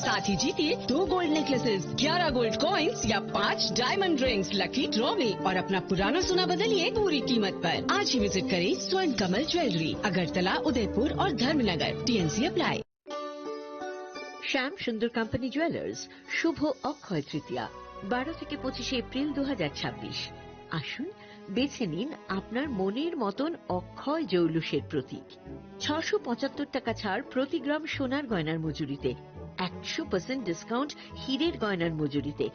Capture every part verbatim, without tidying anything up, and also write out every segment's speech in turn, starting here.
साथ ही जीतिए दो गोल्ड नेकलेसेस, ग्यारह गोल्ड कॉइंस या पाँच डायमंड रिंग्स लकी ड्रॉ में और अपना पुराना सोना बदलिए पूरी कीमत पर। आज ही विजिट करें स्वर्ण कमल ज्वेलरी, अगरतला, उदयपुर और धर्मनगर। TNC apply. শ্যাম সুন্দর কোম্পানি জুয়েলার্স, শুভ অক্ষয় তৃতীয়া, বারো থেকে পঁচিশে এপ্রিল দু হাজার ছাব্বিশ। আসুন, বেছে নিন আপনার মনের মতন অক্ষয় জৌলুসের প্রতীক। ছশো পঁচাত্তর টাকা ছাড় প্রতি গ্রাম সোনার গয়নার মজুরিতে, একশো পার্সেন্ট ডিসকাউন্ট হীরের গয়নার মজুরিতে,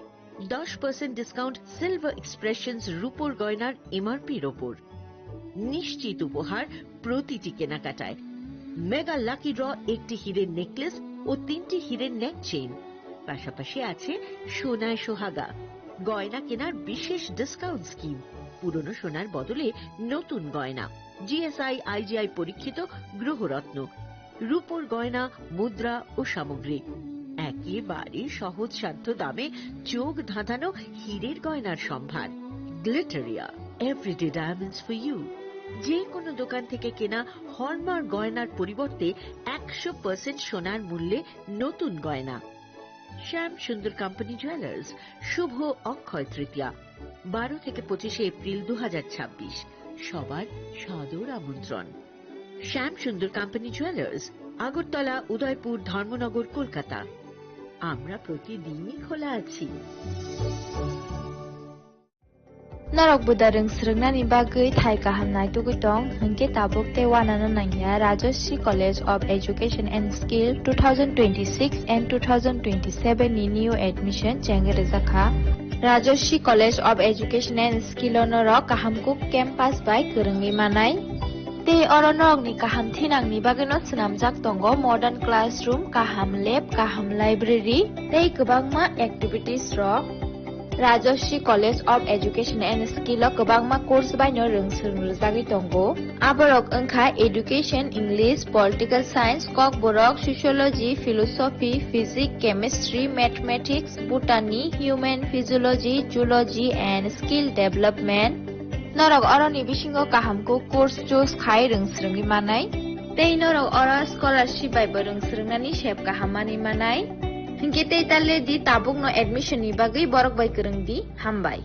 দশ পার্সেন্ট ডিসকাউন্ট সিলভার এক্সপ্রেশনস রূপোর গয়নার এমআরপির ওপর। নিশ্চিত উপহার প্রতিটি কেনাকাটায়। মেগা লাকি ড্র, একটি হীরের নেকলেস ও তিনটি হীরের নেক চেইন, পাশাপাশি আছে সোনায় সোহাগা, গয়না কেনার বিশেষ ডিসকাউন্ট স্কিম, পুরনো সোনার বদলে নতুন গয়না, জিএসআই আইজিআই পরীক্ষিত গ্রহরত্ন, রূপোর গয়না, মুদ্রা ও সামগ্রী, একেবারে সহজসাধ্য দামে চোখ ধাঁধানো হীরের গয়নার সম্ভার। Glitteria, everyday diamonds for you. যে কোনো দোকান থেকে কেনা হলমার্ক গয়নার পরিবর্তে একশো পার্সেন্ট সোনার মূল্যে নতুন গয়না। শ্যাম সুন্দর কোম্পানি জুয়েলার্স, শুভ অক্ষয় তৃতীয়া, বারো থেকে পঁচিশে এপ্রিল দু হাজার ছাব্বিশ। সবার সাদর আমন্ত্রণ। শ্যাম সুন্দর কোম্পানি জুয়েলার্স, আগরতলা, উদয়পুর, ধর্মনগর, কলকাতা। আমরা প্রতিদিনই খোলা আছি। Norok buda rwng swrwngnani bagwi thai kaham naitugwi tong, hwnkhe tabuk tei uanano nangya Rajashree College of Education and Skill two thousand twenty-six and two thousand twenty-seven ni new admission chengwi rwjakha. Rajashree College of Education and Skill o norok kaham kuk campus bai kwrwngwi manai. Tei oro norokni kaham thinangni bagwino swnamjak tongo modern classroom, kaham lab, kaham library tei kwbangma activities rok. Rajashree College of Education and Skill o kwbangma course baino rwng swrwng rwjagwi tongo. Aborok wngkha Education, English, Political Science, Kokborok, Sociology, Philosophy, Physics, Chemistry, Mathematics, Botany, Human Physiology, Zoology and Skill Development. Norok oroni bisingo kaham kuk course choose khai rwng swrwngwi manai. Tei norok oro scholarship bai bo rwng swrwngnani sep kaham manwi manai. Hinkhe tei ta le di, tabukno admission ni bagwi borok bai kwrwng di. Hambai.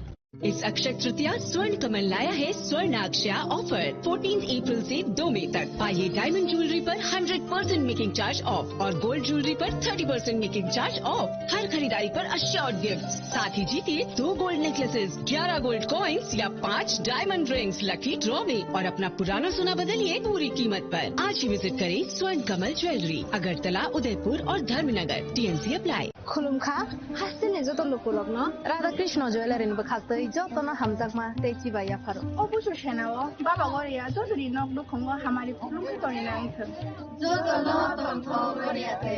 इस अक्षय तृतीया स्वर्ण कमल लाया है स्वर्ण Akshay offer. Fourteen April से दो मई तक पाइए डायमंड ज्वेलरी पर hundred percent making charge off और गोल्ड ज्वेलरी पर thirty percent making charge off. हर खरीदारी पर अश्योर्ड गिफ्ट, साथ ही जीतिए दो गोल्ड नेकलेसेस, ग्यारह गोल्ड कॉइंस या पाँच डायमंड रिंग्स लकी ड्रॉ में और अपना पुराना सोना बदलिए पूरी कीमत पर। आज ही विजिट करें स्वर्ण कमल ज्वेलरी, अगरतला, उदयपुर और Dharmanagar. TNC apply. Khulumkha, hasteni joto lukurokno Radha Krishna Jewellery ni bwkhaktwi jotono hamjakma tei chibai yapharo. O busu senao Baba Goria jotoni nok nukhungo hamari khulumwi tongwi nang thung. Jotono tongthok Goria te.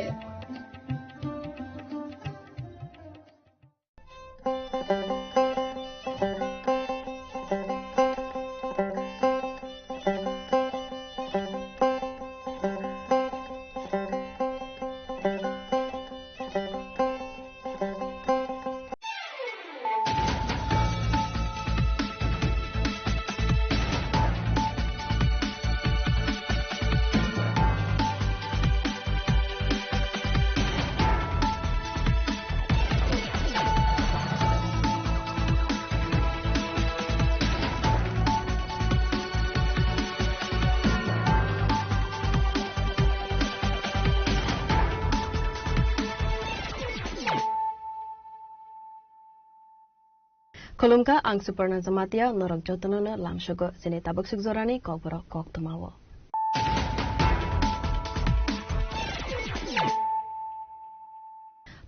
Khulumkha, ang Suparna Jamatia, norok jotono no lamsugo chini tabuk suk jorani kokborok koktwmao.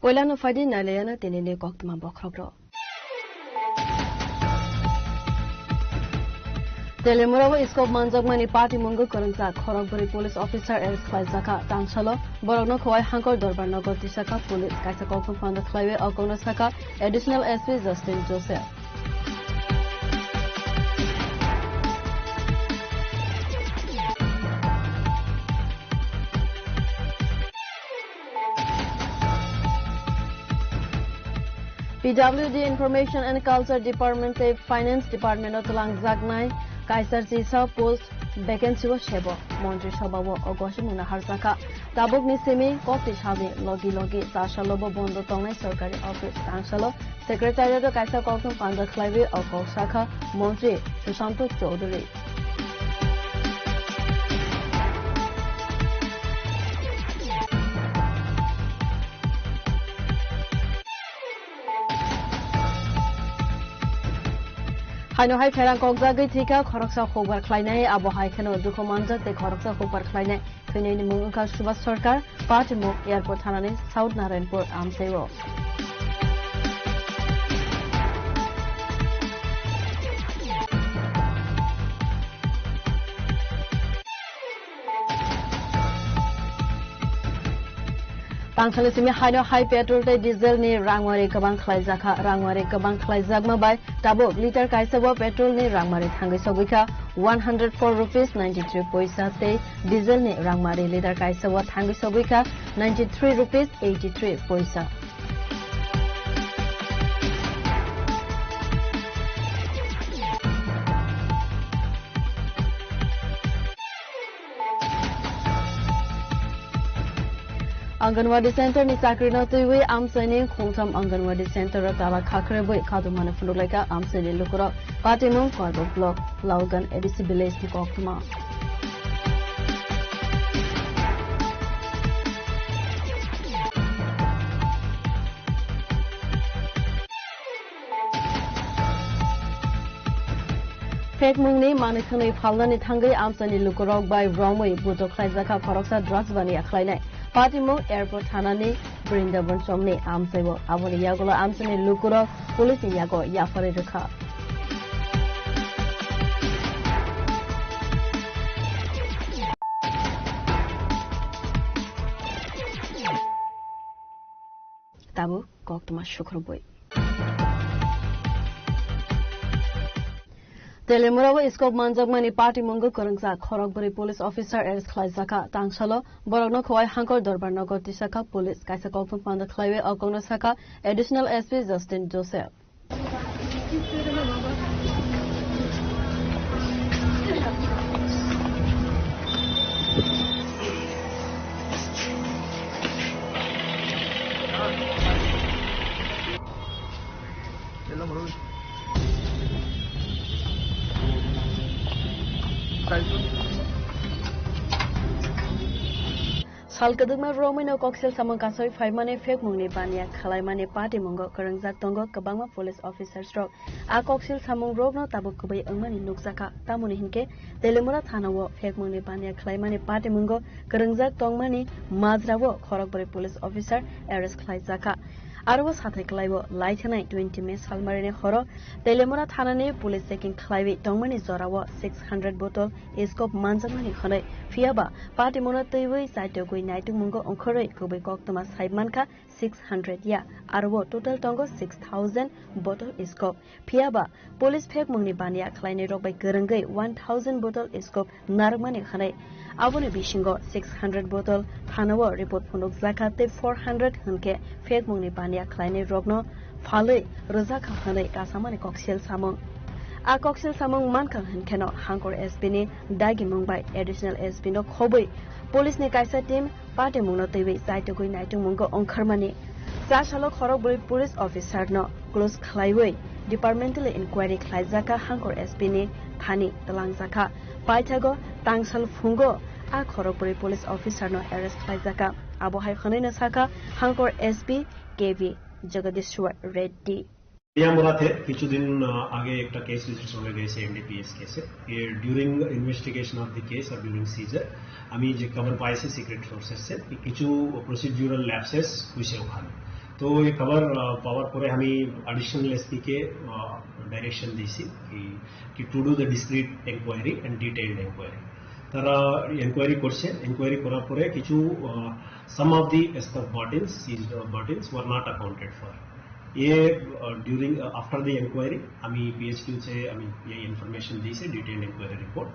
Poilano phaidi nailayano tinini koktwma bokhorok rok. Telimura o iskop manjakmani party mungo kwrwngjak khorok bwrwi police officer arrest khlaijakha. Tangsalo borokno khowai Hangkor Dorbar Nagar tisakha police. Kaisa kokthum phano khlaiwi o kokno sakha Additional S P Justin Joseph. P W D Information and Culture Department tei Finance Department o twlangjaknai kaisar chisa post vacancy o sebo. Montri Sabha o o gosimungno harjakha. Tabukni simi kokti salni logi logi chasalo bo bondo tongnai sorkari office. Tangsalo Secretariat o kaisa kokthum panda khlaiwi o kok sakha Montri Sushanta Chowdhury. Haino hai pherang kokjagwi thwikha khoroksa hukbar khlainai, abo hai kheno dukhu manjak tei khoroksa hukbar khlainai. Thwinaini mung wngkha Subhas Sarkar, Patimung airport thanani South Narayanpur amchaio. Tangsalni simi haino hai petrol tei diesel ni rangmari kwbang khlaijakha. Rangmari kwbang khlaijakma bai tabuk liter kaisa bo petrol ni rangmari thangwi sogwi kha one hundred four rupees ninety three poisa tei diesel ni rangmari liter kaisa bo thangwi sogwi kha ninety three rupees eighty three poisa. Anganwadi center ni chakri no twiwi amchaini khungtham Anganwadi center o tala khakribwi kadumani phunuk laikha amchaini lukurok. Patimung Korbok block Lalgan A D C village ni koktwma. Phekmungni manwi thwnwi phalnani thangwi amchaini lukurok bai romwi bujo khlaijakha khoroksa drugs baniya khlainai. Patimung airport thanani Brindaban chomni amchaio. Aboni yagulo amchaini lukurok police ni yago yapharwi rwkha. Tabuk koktwma sukrubwi. Telemura o scope manjakmani party mungo kwrwngjak khorokbrwi police officer arrest khlaijakha. Tangsalo borokno khowai Hangkor Dorbar Nagar tisakha police. Kaisa kokthum panda khlaiwi o kokno sakha Additional S P Justin Joseph. Sal kwdwkma romwino koksil samung kasoi phaimani phekmungni baniya khwlaimani patimungo kwrwngjak tongo kwbangma police officers rok. A koksil samung rokno tabuk kwbwi wngmani nukjakha. Tamoni hinkhe Telemura thanao phekmungni baniya khwlaimani patimungo kwrwngjak tongmani majrao khorokbrwi police officer arrest khlaijakha. Aro o sathai kwlaibo laithanai twenty May salmarini horo Telemura thanani police checking khlaiwi tongmani jorao six hundred bottle scope manjakmani hwnwi, phiyaba patimungno twiwi chaitogwi naitungmungo ongkhorwi kubui koktwma sai mankha six hundred ya, aro o total tongo six thousand bottle scope. Phiyaba police phekmungni baniya khlainairok bai kwrwngwi one thousand bottle scope narwkmani hwnwi. Aboni bisingo six hundred bottle thanao report phunukjakha tei four hundred hwnkhe phekmungni baniya khlainairokno phalwi rwjakha hwnwi kasamani koksil samung. A koksil samung mankha hwnkheno Hangkor S P ni dagimung bai Additional S P no khobwi police ni kaisa team patimungno twiwi chaitogwi naitungmungo ongkhormani. Chasalo khorokbrwi police officer no close khlaiwi departmental inquiry khlaijakha Hangkor S P ni thani twlangjakha. Paithago tangsal phungo a khorokbrwi police officer no arrest khlaijakha. Abo hai hwnwi no sakha Hangkor S P K V Jagadishwar Reddy. ইয়ামুরাতে কিছুদিন, আহ, আগে একটা case register হয়ে গেছে NDPS কেসে। এর during investigation of the case আর during seizure আমি যে খবর পাইছি সিক্রেট সোর্সেস এ, কিছু প্রসিডিউরাল ল্যাপসেস হয়েছে ওখানে। তো এই খবর, আহ, পাওয়ার পরে আমি অ্যাডিশনাল এসপি কে, আহ, ডাইরেকশন দিয়েছি কি, কি to do the discreet enquiry and detailed enquiry. তারা এনকোয়ারি করছে, এনকোয়ারি করার পরে কিছু, ah, some of the stuff bottles, seized, uh, bottles were not accounted for. Uh, ah, during, ah, after the enquiry আমি PHQ তে আমি এই information দিয়েছি, ডিটেইলড এনকোয়ারি রিপোর্ট।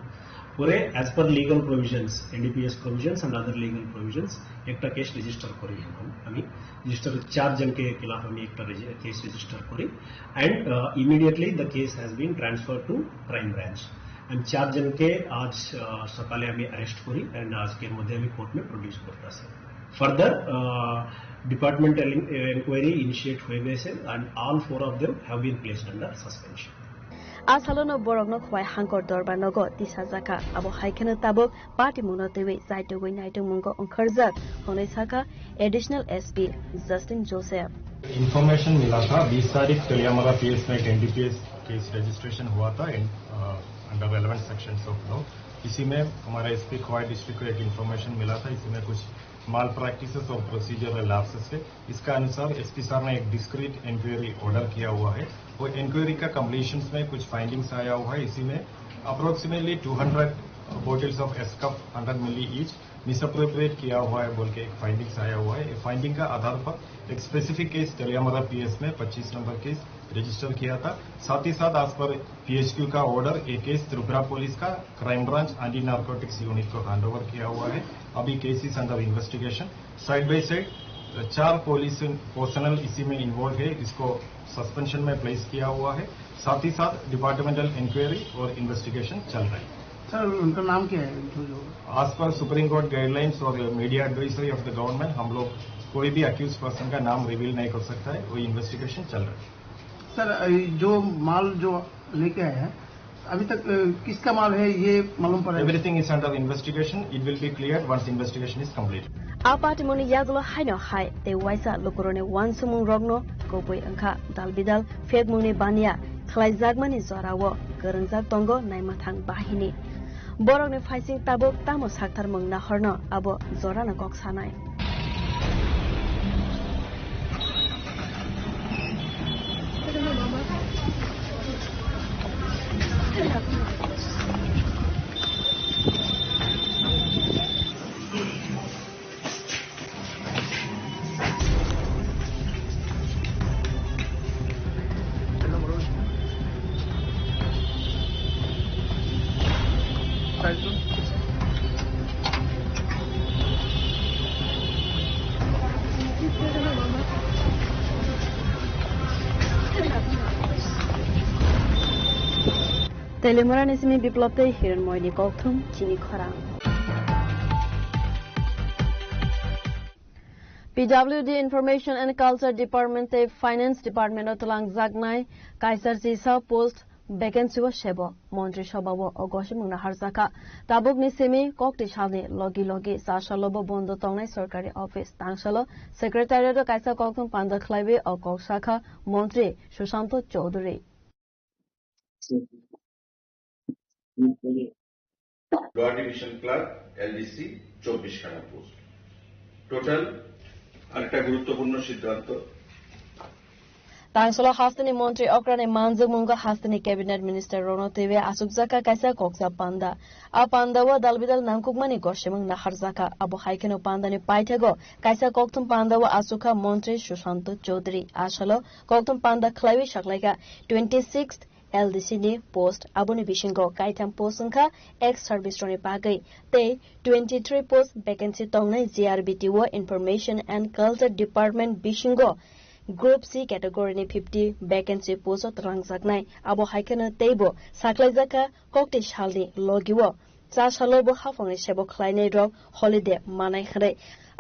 পরে as per legal provisions, NDPS provisions and other legal provisions একটা case register করি এখন আমি। রেজিস্টার চার জনকে খেলাফ আমি একটা কেস রেজিস্টার করি। And, uh, immediately the case has been transferred to crime branch. আমি চারজনকে আজ, আহ, সকালে আমি অ্যারেস্ট করি and আজকের মধ্যে আমি কোর্টে প্রডিউস করতেছি। ফার্দার, আহ, ডিপার্টমেন্টাল ইন-, ইনকোয়ারি ইনিশিয়েট হয়ে গেছে and all four of them have been placed under suspension. A salono borokno Khowai Hangkor Dorbar nogo tisajakha. Abo hai kheno tabuk patimungno twiwi chaitugwi naitungmungo wngkharjak, hwnwi sakha Additional S P Justin Joseph. Information मिला था, बीस तारीख तेलियामारा पीएस में एक NDPS case registration हुआ था, under relevant sections of law. इसी में हमारे एसपी खवाई डिस्ट्रिक्ट को एक इन्फॉर्मेशन मिला था, इसी में कुछ माल प्रैक्टिसेस और प्रोसीजरल लैप्सेस थे। इसका अनुसार एसपी सर ने एक डिस्क्रीट इंक्वायरी ऑर्डर किया हुआ है। वो इंक्वायरी का कंप्लीशंस में कुछ फाइंडिंग्स आया हुआ है। इसी में approximately two hundred bottles of एसकफ, हंड्रेड मिली ईच, मिसअप्रोप्रिएट किया हुआ है बोल के एक फाइंडिंग्स आया हुआ है। फाइंडिंग का आधार पर एक स्पेसिफिक केस तेलियामारा पीएस में पच्चीस नंबर केस रजिस्टर किया था। साथ ही साथ, एज पर पीएचक्यू का ऑर्डर, ये केस त्रिपुरा पुलिस का crime branch anti narcotics unit को हैंडओवर किया हुआ है। अभी case is under investigation. Side by side चार पुलिस पर्सनल इसी में इन्वॉल्व है, इसको सस्पेंशन में प्लेस किया हुआ है। साथ ही साथ डिपार्टमेंटल इंक्वायरी और इन्वेस्टिगेशन चल रही है। सर, उनका नाम क्या है? जो, जो as per supreme court guidelines और media advisory of the government, हम लोग कोई भी अक्यूज पर्सन का नाम रिवील नहीं कर सकता है, वो इन्वेस्टिगेशन चल रहा है। सर, ये जो माल जो लेके आए हैं, अभी तक, अ, किसका माल है, ये मालूम पड़ा है? Everything is under investigation. It will be clear once investigation is complete. A patimungni yagulo haino hai tei waisa lukurokni uansukmungrokno kubui wngkha dalbidal phekmungni baniya khlaijakmani jorao kwrwngjak tongo naimathang bahini. Borokni phaising tabuk tamo saktharmung nahorno abo jorano kok sanai. Telemorani simi Biplop tei Hiranmoyni kokthum chini khorang. P W D, Information and Culture Department tei Finance Department o twlangjaknai kaisa chisa post vacancy o sebo Montri Sabha o o gosimung naharjakha. Tabukni simi kokti salni logi logi cha salo bo bondo tongnai sorkari office tangsalo secretariat o kaisa kokthum panda khlaiwi o kok sakha Montri Sushanto Chowdhury. Lower division clerk, LDC, চব্বিশ খানা post. Total আরেকটা গুরুত্বপূর্ণ সিদ্ধান্ত। Tangsalo hasteni montri okrani manjak mungo hasteni cabinet minister rokno twiwi achukjakha kaisa koksa panda. A panda o dalbidal nangkukmani gosimung naharjakha. Abo hai kheno pandani paithago kaisa kokthum panda o achukha montri Sushanto Chowdhury. Asalo kokthum panda khlaiwi saklaikha twenty sixth L D C ni post, aboni bisingo kaitham post wngkha ex service rokni bagwi tei twenty three post vacancy tongnai G R B T o Information and Culture Department bisingo Group C category ni fifty vacancy post o twlangjaknai. Abo hai kheno teibo saklaijakha kokti salni logi o. Cha salo bo haphangni sebo khlainai rok holiday manai hwnwi.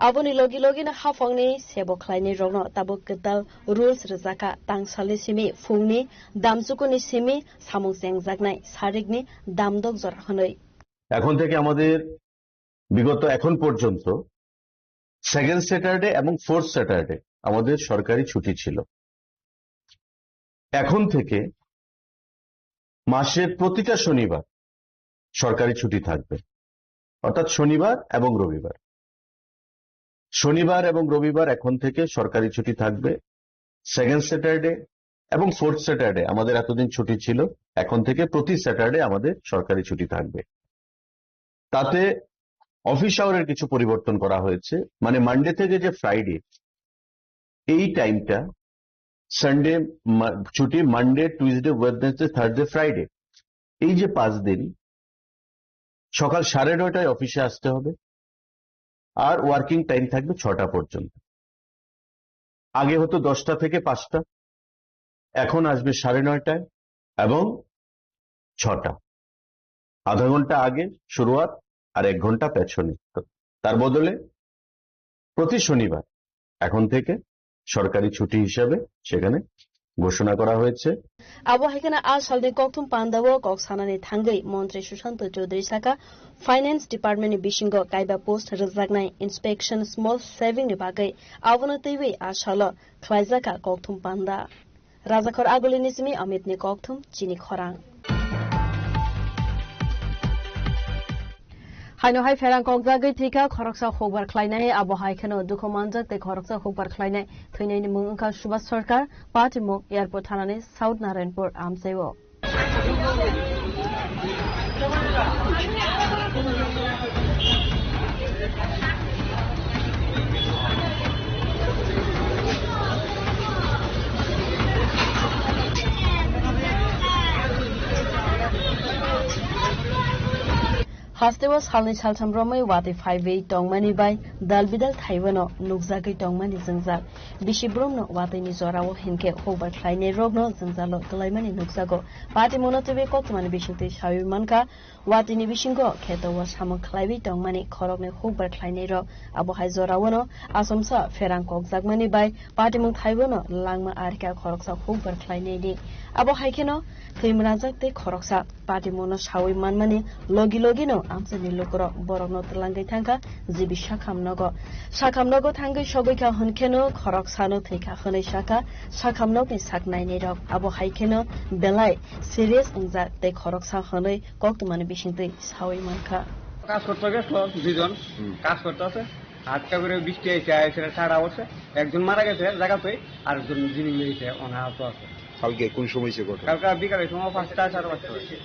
Aboni logi logi no haphangni sebo khlainai rokno tabuk kwtal rules rwjakha, tangsalni simi phungni damchukuni simi samung chengjaknai sarikni damdok jora hwnwi. এখন থেকে আমাদের বিগত এখন পর্যন্ত second Saturday এবং fourth Saturday আমাদের সরকারি ছুটি ছিল। এখন থেকে মাসের প্রতিটা শনিবার সরকারি ছুটি থাকবে, অর্থাৎ শনিবার এবং রবিবার। শনিবার এবং রবিবার এখন থেকে সরকারি ছুটি থাকবে। সেকেন্ড স্যাটারডে এবং ফোর্থ স্যাটারডে আমাদের এতদিন ছুটি ছিল, এখন থেকে প্রতি স্যাটারডে আমাদের সরকারি ছুটি থাকবে। তাতে অফিস আওয়ারের কিছু পরিবর্তন করা হয়েছে, মানে মানডে থেকে যে ফ্রাইডে, এই টাইমটা, সানডে, ছুটি, Monday, Tuesday, Wednesday, Thursday, Friday, এই যে পাঁচ দিন সকাল সাড়ে নয়টায় অফিসে আসতে হবে, আর ওয়ার্কিং টাইম থাকবে ছটা পর্যন্ত। আগে হতো দশটা থেকে পাঁচটা, এখন আসবে সাড়ে নয়টায় এবং ছটা। আধা ঘন্টা আগে শুরুয়াত আর এক ঘন্টা পেছনে। তো তার বদলে প্রতি শনিবার এখন থেকে সরকারি ছুটি হিসাবে সেখানে ঘোষণা করা হয়েছে। Abo hai kheno a salni kokthum pandao kok sanani thangwi Montri Sushanta Chowdhury saka, Finance Department ni bisingo kaiba post rwjaknai Inspection Small Saving ni bagwi abono twiwi a salo khlaijakha kokthum panda. Rajakhor Agulini simi Amit ni kokthum chini khorang. Haino hai pherang kokjagwi thwikha khoroksa hukbar khlainai, abo hai kheno dukhu manjak tei khoroksa hukbar khlainai. Thwinaini mung wngkha Subhas Sarkar, Patimung, Airport thanani South Narayanpur amchaio. Hasteo salni saltham romwi watwi phaiwi tongmani bai dalbidal thaiwano nukjagwi tongmani jwngjal. Bisi borokno watwini jorao hinkhe hukbar khlainairokno jwngjalo kwlaimani nukjago. Patimungno twiwi koktwmani bisingtwi sawi mankha, watwini bisingo kheto o samung khlaiwi tongmani khoroknwi hukbar khlainairok. Abo hai joraono achomsa pherang kokjakmani bai patimung thaiwano langma arikha khoroksa hukbar khlainaini. Abo hai kheno thwimranjak tei khoroksa patimungno sawi manmani logi logino amchaini lukurok borokno twlangwi thangkha G B sakham nogo. Sakham nogo thangwi sogwi kha hwn kheno khoroksano thwikha hwnwi sakha sakham nokni sak nainairok. Abo hai kheno belai serious wngjak tei khoroksa hwnwi koktwmani bisingtwi sawi mankha. কাজ করতে গেছিল দুইজন, হুম। কাজ করতে আছে, হাতটা করে বৃষ্টি এসে, এসে ছাড়া হচ্ছে, একজন মারা গেছে জায়গাতেই, আর একজন জিনিস নিয়ে এসে অনাহত আছে। কালকে কোন সময় সে ঘটনা? কালকে বিকালের সময় পাঁচটা, সাড়ে পাঁচটা হয়েছে।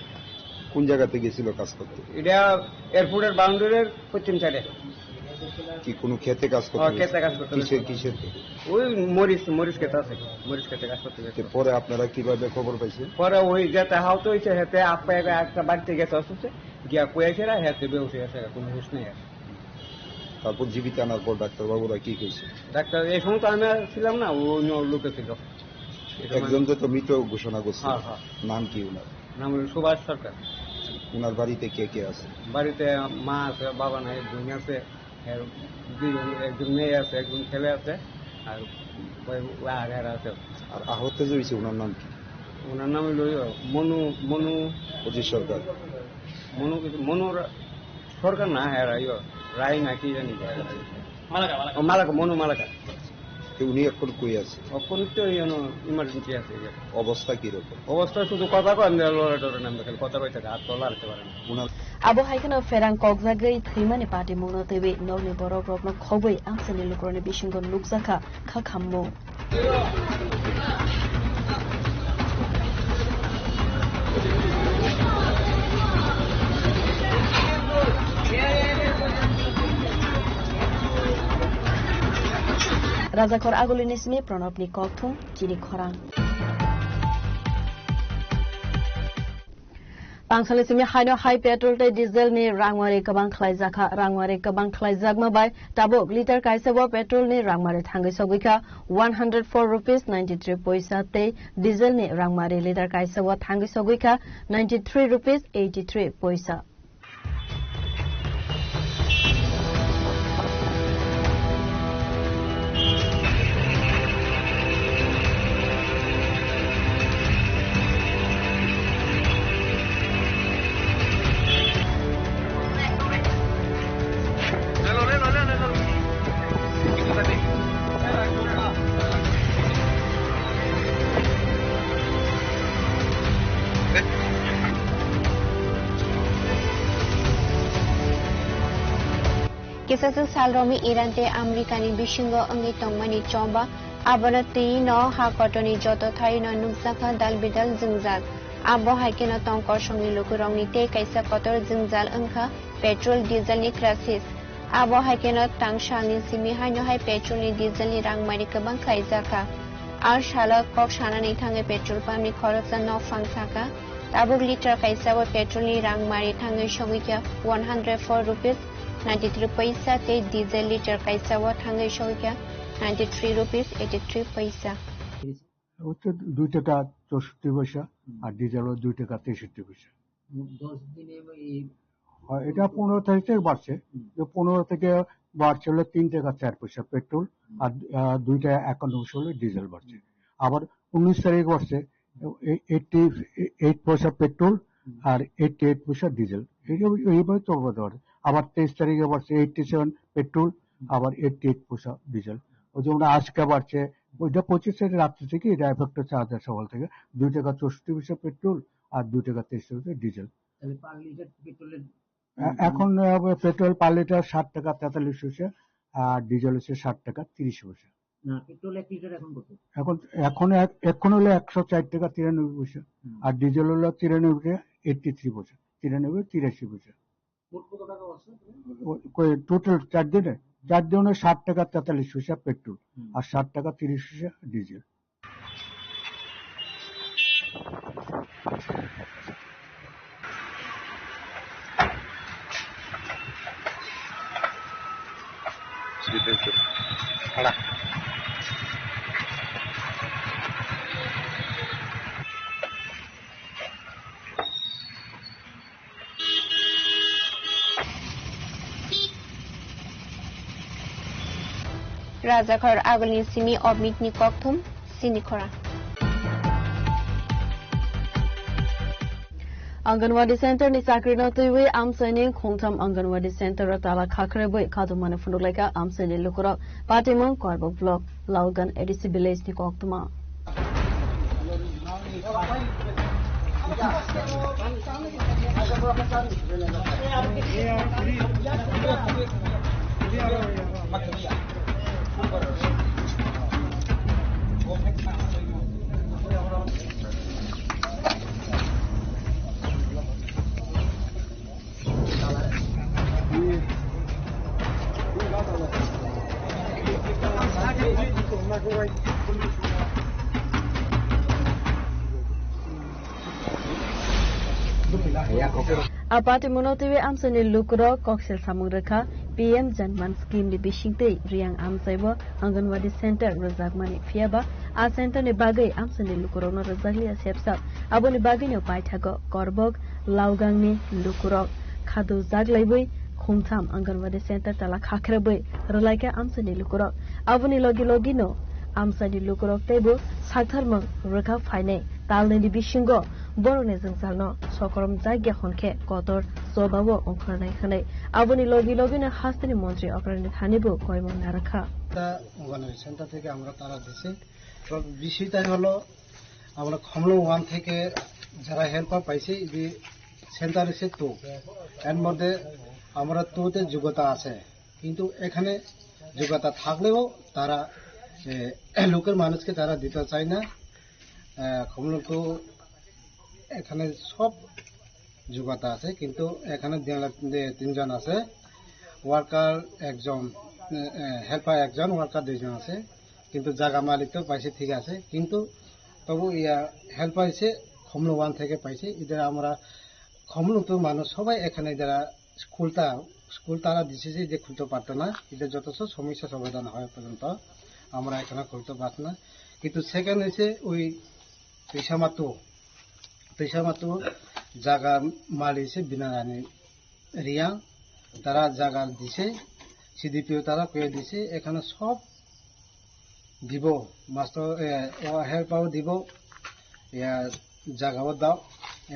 কোন জায়গাতে গেছিল কাজ করতে? এটা এয়ারপোর্টের বাউন্ডারির পশ্চিম সাইডে। কি কোনো খেতে কাজ করতে ও, গেছিল? খেতে কাজ করতে কিসের, গেছিল। কিসের খেতে? ওই মরিচ, মরিচ খেতে আছে, মরিচ খেতে কাজ করতে তো গেছিল। পরে আপনারা কিভাবে খবর পাইছেন? পরে ওই যেতে আহত হয়েছে, হেতে আপা এবার একটা বাড়িতে গেছে অসুস্থ, গিয়া কয়েছে না, হেতে বেউসে গেছে, কোনো হুঁশ নেই আর। তারপর জীবিত আনার পর ডাক্তারবাবুরা কি কইছে? ডাক্তার, এই সময় তো আমি আর ছিলাম না, ও অন্য লোকে ছিল। এটা মানে একজনকে তো মৃত ঘোষণা করছে। হ্যাঁ, হ্যাঁ। নাম কি ওনার? নাম হলো সুভাষ সরকার। ওনার বাড়িতে কে কে আছে? বাড়িতে মা আছে, বাবা নাই, বোন আছে, এর দুইজন, একজন মেয়ে আছে, একজন ছেলে আছে, আর ওই, ওই আর এরা আছে। আর আহত যে হয়েছে, ওনার নাম কি? ওনার নাম হলো ইয়ে, মনু, মনু অজিত সরকার। মনু কিছু, মনু রা-, সরকার না, এরা ইয়ে, রায় না কি জানি। মালাকা, মালাকা। ও, মালাকা, মনু মালাকা। তো উনি এখন কই আছে? এখন তো এই জন্য ইমার্জেন্সি আছে, এই যে। অবস্থা কিরকম? অবস্থা শুধু কথা কয়, আমরা লড়ে টড়ে না, আমরা খালি কথা কইতে থাকে, আর তো লড়তে পারে না। ওনার Abo hai kheno pherang kokjagwi thwimani patimungno twiwi nokni borokrokno khobwi amchaini lukurokni bisingo nukjakha kha khammung. Rajakhor Agulini simi Pranabni kokthum chini khorang. Tangsalni simi haino hai petrol tei diesel ni rangmari kwbang khlaijakha. Rangmari kwbang khlaijakma bai tabuk liter kaisa o petrol ni rangmari thangwi sogwi kha one hundred four rupees ninety three poisa tei diesel ni rangmari liter kaisa o thangwi sogwi kha ninety three rupees eighty three poisa. Kisa swk sal romwi Iran tei America ni bisingo wngwi tongmani choba, abono twi no ha kotorni joto thaino nukjakha dal bidal jwngjal. Abo hai kheno tong kosongni lukurokni tei kaisa kotor jwngjal wngkha petrol diesel ni crisis. Abo hai kheno tang salni simi haino hai petrol ni diesel ni rangmari kwbang khlaijakha. A salo kok sanani thangwi petrol pump ni khoroksa nok phang sakha. Tabuk liter kaisa o petrol ni rang mari thangwi sogwi kha one hundred four rupees ninety three paisa tei diesel liter kaisa o thangwi sogwi kha ninety three rupees eighty three paisa. হচ্ছে দুই টাকা চৌষট্টি পয়সা আর ডিজেল দুই টাকা তেষট্টি পয়সা। দশ দিনে এই হয়, এটা পনেরো তারিখ থেকে বাড়ছে। হুম। যে পনেরো থেকে বাড়ছে হলো তিন টাকা চার পয়সা পেট্রোল, হুম। আর, আহ, দুই টাকা একান্ন পয়সা হলো ডিজেল বাড়ছে। আবার উনিশ তারিখ বাড়ছে এ-, এইটটি এইট পয়সা পেট্রোল হুম। আর এইটটি এইট পয়সা ডিজেল। এই, এইভাবে চলবে তো আর। আবার তেইশ তারিখে বাড়ছে এইটটি সেভেন পেট্রোল, হুম। আবার এইটটি এইট পয়সা ডিজেল। ওই যেমন আজকে বাড়ছে, ওইটা পঁচিশ তারিখ রাত্রি থেকে এটা এফেক্ট হচ্ছে আজ সকাল থেকে। দুই টাকা চৌষট্টি পয়সা পেট্রোল আর দুই টাকা তেইশ পয়সা ডিজেল। তাহলে পার লিটার পেট্রোলের এ-, এখন, আহ, পেট্রোল পার লিটার ষাট টাকা তেতাল্লিশ পয়সা, আর ডিজেল হচ্ছে ষাট টাকা তিরিশ পয়সা। না, পেট্রোল এক লিটার এখন কত? এখন, এখন এক-, এখন হলো একশো চার টাকা তিরানব্বই পয়সা, হুম। আর ডিজেল হলো তিরানব্বই টাকা এইটটি থ্রি পয়সা, তিরানব্বই, তিরাশি পয়সা। মোট কত টাকা আছে? ও, কই, টোটাল চার দিনে, চার দিনে ষাট টাকা তেতাল্লিশ পয়সা পেট্রোল, হুম। আর ষাট টাকা তিরিশ পয়সা diesel. Rajakhor agulni simi obmit ni kokthum sini khora. Anganwadi Center ni chakri no twiwi amchaini khungtham Anganwadi Center o tala khakhrwi bwi khadumani phunuk laikha amchaini lukurok. Patimung Korbok Block, Laugan A D C Village ni koktwma. Apati muno twi amsani lukurok koksil samung rwkha P M Janman scheme ni bisingtwi Riyang amchaibo Anganwadi center rwjakmani, phiyaba a center ni bagwi amsani lukurokno rwjakliya sepsak. Aboni bagwino paithago Korbok, Laugangni lukurok khadujak laiwi khungtham Anganwadi center tala khakhrabwi rwlaikha amsani lukurok. Aboni logi logino amsani lukurok teibo saktharmung rwkha phainai talnwini bisingo borokni jwngjalno sokoromjakya hwnkhe kotor chobao ongkhornai hwnwi. Aboni logi logino hasteni montri Okrani thanibo koimung narwkha. তা ওখানে সেন্টার থেকে আমরা তারা দিছে। তো বিষয়টা হলো আমরা খমলং ওয়ান থেকে যারা হেল্পার পাইছে, এই যে সেন্টার এসে টু, এর মধ্যে আমরা টুতে যোগ্যতা আছে, কিন্তু এখানে যোগ্যতা থাকলেও তারা, এ, লোকের মানুষকে তারা দিতে চায় না। আহ, খমলং টু এখানে সব যোগ্যতা আছে, কিন্তু এখানে তিন লাখ, তিনজন আছে, ওয়ার্কার একজন, এ, এ, হেল্পার একজন, ওয়ার্কার দুইজন আছে। কিন্তু জায়গা মালিক তো পাইছে, ঠিক আছে, কিন্তু তবু ইয়া হেল্প পাইছে, খমলং ওয়ান থেকে পাইছে। এদের আমরা খমলং তো মানুষ সবাই এখানে যারা স্কুলটা, স্কুল তারা দিছে যে, যে খুলতে পারতো না, এদের যথেষ্ট সমস্যা সমাধান হয় পর্যন্ত আমরা এখানে খুলতে পারতো না। কিন্তু সেকেন্ড হয়েছে ওই তৈশামাতু, তৈশামাতু জায়গা মালিক হয়েছে বিনারানী রিয়া, তারা জায়গা দিছে, সিডিপিও তারা করে দিছে, এখানে সব দিব, মাস্টার, এ, ও হেল্পারও দিব, ইয়া, জায়গাও দাও,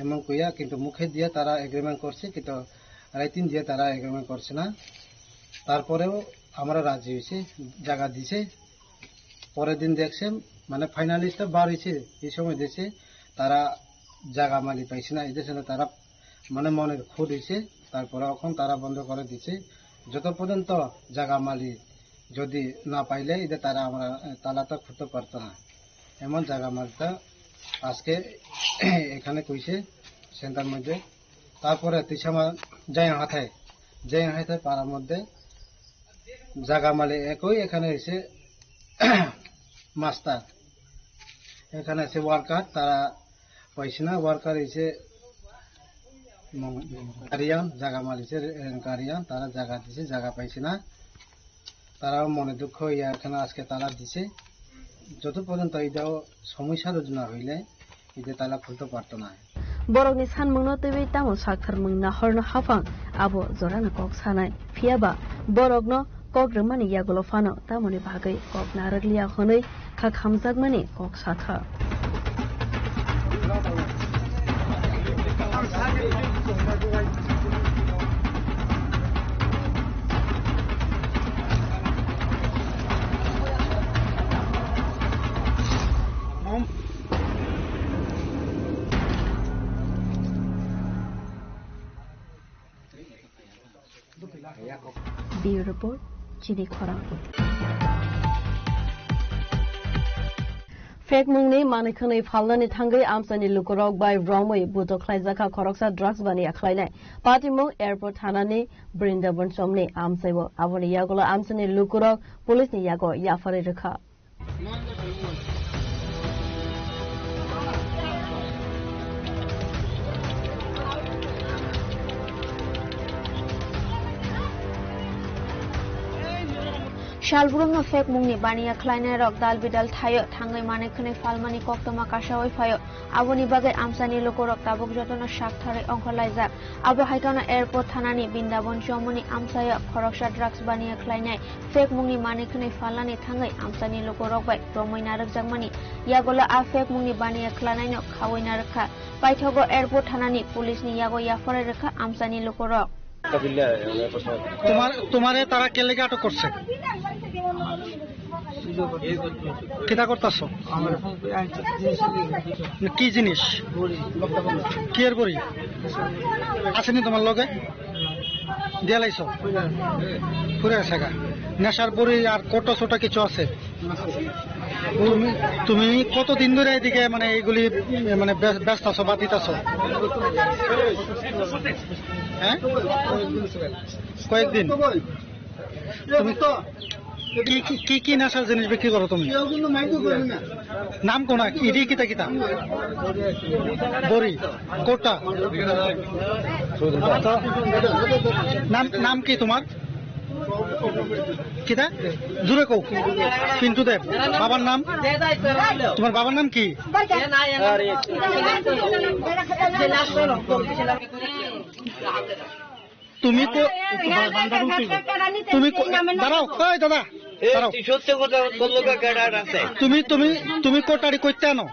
এমন কইয়া, কিন্তু মুখে দিয়ে তারা এগ্রিমেন্ট করছে, কিন্তু রাইটিং দিয়ে তারা এগ্রিমেন্ট করছে না। তারপরেও আমরা রাজি হয়েছি, জায়গা দিছে। পরের দিন দেখছে, মানে, ফাইনালিস্টটা বার হয়েছে, এই সময় দেখছে তারা জায়গা মালিক পাইছে না, এই দেশে তারা, মানে, মনের খুঁত হয়েছে, তারপরে এখন তারা বন্ধ করে দিছে। যত পর্যন্ত জায়গা মালিক যদি না পাইলে, এটা তারা আমরা, এ, তালা তো খুলতে পারতো না। এমন জায়গা মালিকটা আজকে এখানে কইছে, সেন্টার মধ্যে। তারপরে তিসামা জয়ং হাথায়, জয়ং হাথায় পাড়ার মধ্যে জায়গা মালিক একই এখানে এসে মাস্টার, এখানে এসে ওয়ার্কার, তারা পাইছে না, ওয়ার্কার এসে উম, গার্ডিয়ান, জায়গা মালিক এসে, এ, গার্ডিয়ান, তারা জায়গা দিছে, জায়গা পাইছে না। তারাও মনে দুঃখ হইয়া এখানে আজকে তালা দিছে। যত পর্যন্ত এটাও সমস্যা রোধ না হইলে, এটা তালা খুলতে পারতো না। Borokni sanmungno twiwi tamo saktharmung nahorno haphang abo jorano kok sanai. Phiyaba borokno kok rwmani yagulo phano tamoni bagwi kok narwkliya hwnwi kha khamjakmani kok sakha. Bureau Report, Chini Khorang. Phekmungni manwi khwnwi phalnani thangwi amchaini lukurok bai romwi bujo khlaijakha khoroksa drugs baniya khlainai. Patimung Airport thanani Brindaban chomni amchaibo. Aboni yagulo amchaini lukurok police ni yago yapharwi rwkha. Salbrumno phekmungni baniya khlainairok dal bidal thaio thangwi manwi khwnwi phalmani koktwma kasawi phaio. Aboni bagwi amchaini lukurok tabuk jotono saktharwi ongkhorlaijak. Abo hai kheno airport thanani Bindabon chomoni amchaio khoroksa drugs baniya khlainai phekmungni manwi khwnwi phalnani thangwi amchaini lukurok bai romwi narwkjakmani yagulo a phekmungni baniya khlainaino khawi narwkha. Paithago airport thanani police ni yago yapharwi rwkha amchaini lukurok. তোমার তোমারে তারা কে লেগে আটক করছে? কিতা করতাছো? কি জিনিস? কিয়ের বড়ি? আসেনি তোমার লগে? দিয়া লাইছো? পুরে আছে গা। নেশার বড়ি আর কোটো ছোটো কিছু আছে? তুমি তুমি কতদিন ধরে এদিকে মানে এইগুলি মানে ব্যস্ত আছো বা দিতাছো? হ্যাঁ, কয়েকদিন। তুমি কি কি কি নেশার জিনিস বিক্রি করো তুমি? নাম কোনা? ইডি কিতা কিতা? বড়ি কোটা? নাম নাম কি তোমার? কিতা? জুরে কও। পিন্টু দেব। বাবার নাম? তোমার বাবার নাম কি? তুমি কো- তুমি কো- দাঁড়াও, এই দাদা, দাঁড়াও। তুই সত্য কথা বললো, ক্যাডার আছে। তুমি তুমি তুমি কোটারি করতে আনো?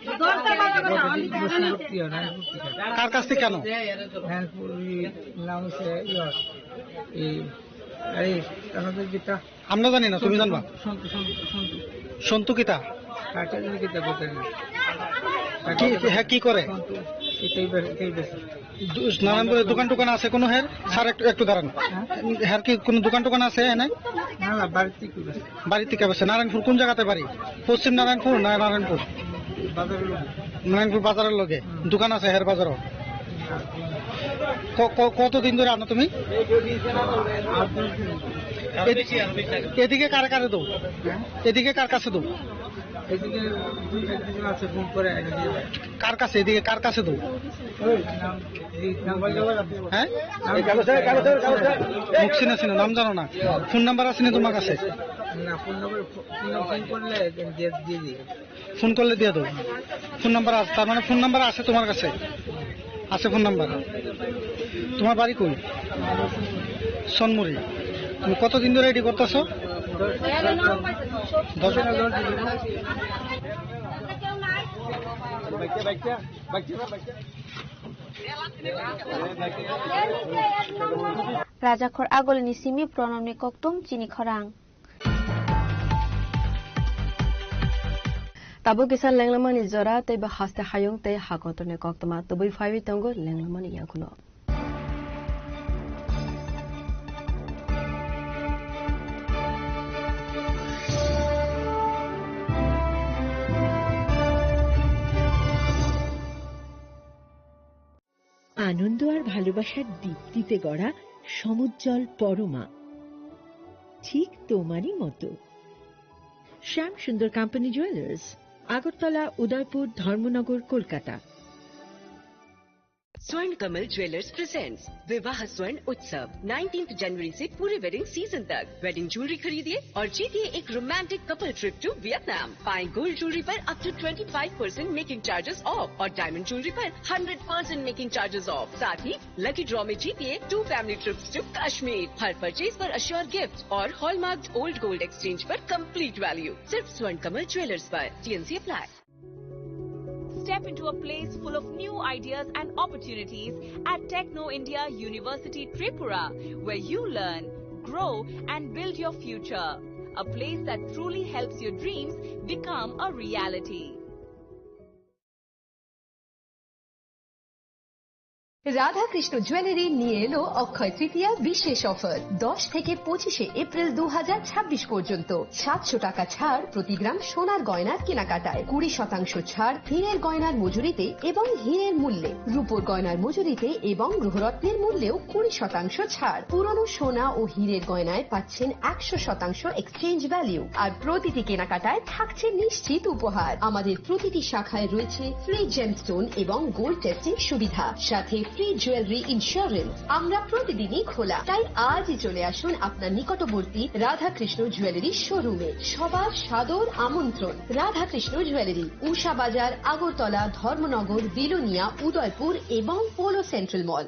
কার কাছ থেকে আনো? আমরা জানি না, তুমি জানবা। সন্তু কিতা? কি, হ্যাঁ, কি করে? নারায়ণপুরে দোকান টোকান আছে কোনো হের? স্যার, একটু একটু দাঁড়ান। হের কি কোনো দোকান টোকান আছে এনে? বাড়ি থেকে বেশি। নারায়ণপুর কোন জায়গাতে বাড়ি? পশ্চিম নারায়ণপুর না নারায়ণপুর? নারায়ণপুর বাজারের লগে দোকান আছে হের বাজারও। কতদিন ধরে আনো তুমি? এদিকে কারে কারে দো? এদিকে কার কাছে দো? কার কাছে? এদিকে কার কাছে দো? হ্যাঁ, মুখ চিনা চিনা, নাম জানো না। ফোন নাম্বার আছে নি তোমার কাছে? ফোন করলে দিয়ে দেবো। ফোন নাম্বার আছে, তার মানে ফোন নাম্বার আছে তোমার কাছে? আছে ফোন নাম্বার। তোমার বাড়ি কই? সনমুড়ি। তুমি কতদিন ধরে এটি করতেছো? দশ। Rajakhor agulini simi pronomni koktum chini khorang. Tabuk kisa lenglamani jora tei bo haste hayung tei hakotorni koktwma tubui phaiwi tongo lenglamani yagulo. আনন্দ আর ভালোবাসার দীপ্তিতে গড়া সমুজ্জ্বল পরমা, ঠিক তোমারই মতো। শ্যাম সুন্দর কোম্পানি জুয়েলার্স, আগরতলা, উদয়পুর, ধর্মনগর, কলকাতা। स्वर्ण कमल ज्वेलर्स प्रेजेंट्स विवाह स्वर्ण उत्सव, नाइनटीन्थ जनवरी से पूरे वेडिंग सीजन तक। वेडिंग ज्वेलरी खरीदिए और जीतिए एक romantic couple trip to Vietnam. पाएं गोल्ड ज्वेलरी पर up to twenty five percent making charges off और डायमंड ज्वेलरी पर hundred percent making charges off. साथ ही लकी ड्रॉ में जीतिए two family trips to Kashmir. हर परचेज पर अश्योर गिफ्ट और हॉलमार्क्ड ओल्ड गोल्ड एक्सचेंज पर कंप्लीट वैल्यू। सिर्फ स्वर्ण कमल ज्वेलर्स पर। TNC apply. Step into a place full of new ideas and opportunities at Techno India University Tripura, where you learn, grow, and build your future. A place that truly helps your dreams become a reality. Radhakrishna jewellery নিয়ে এলো অক্ষয় তৃতীয়া বিশেষ অফার। দশ থেকে পঁচিশে এপ্রিল দু হাজার ছাব্বিশ পর্যন্ত সাতশো টাকা ছাড় প্রতি গ্রাম সোনার গয়নার কেনাকাটায়, কুড়ি শতাংশ ছাড় হীরের গয়নার মজুরিতে এবং হীরের মূল্যে, রূপোর গয়নার মজুরিতে এবং গ্রহরত্নের মূল্যেও কুড়ি শতাংশ ছাড়। পুরনো সোনা ও হীরের গয়নায় পাচ্ছেন একশো শতাংশ এক্সচেঞ্জ ভ্যালু, আর প্রতিটি কেনাকাটায় থাকছে নিশ্চিত উপহার। আমাদের প্রতিটি শাখায় রয়েছে ফ্রি জেমস্টোন এবং গোল্ড টেস্টিং সুবিধা, সাথে ফ্রি জুয়েলারি ইন্স্যুরেন্স। আমরা প্রতিদিনই খোলা, তাই আজই চলে আসুন আপনার নিকটবর্তী রাধাকৃষ্ণ জুয়েলারি শোরুমে। সবার সাদর আমন্ত্রণ। রাধাকৃষ্ণ জুয়েলারি, উষা বাজার, আগরতলা, ধর্মনগর, বিলোনিয়া, উদয়পুর এবং polo central mall.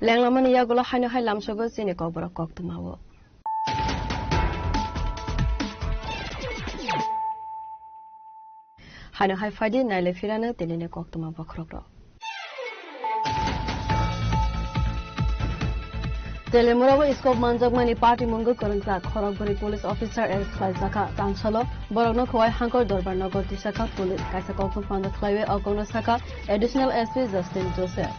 Lenglamani yagulo haino hai lamsogo chini kokborok koktwmao. Haino hai phaidi naile phirano tinini koktwma bokhorokrok. Telemurao iskop manjakmani patimung kwrwngjak khorokbwrwi police officer arrest khlaijakha. Tangsalo borokno khowai Hangkor Dorbar Nogor tisakha police. Kaisa kokthum panda khlaiwi o kokno sakha Additional S P Justin Joseph.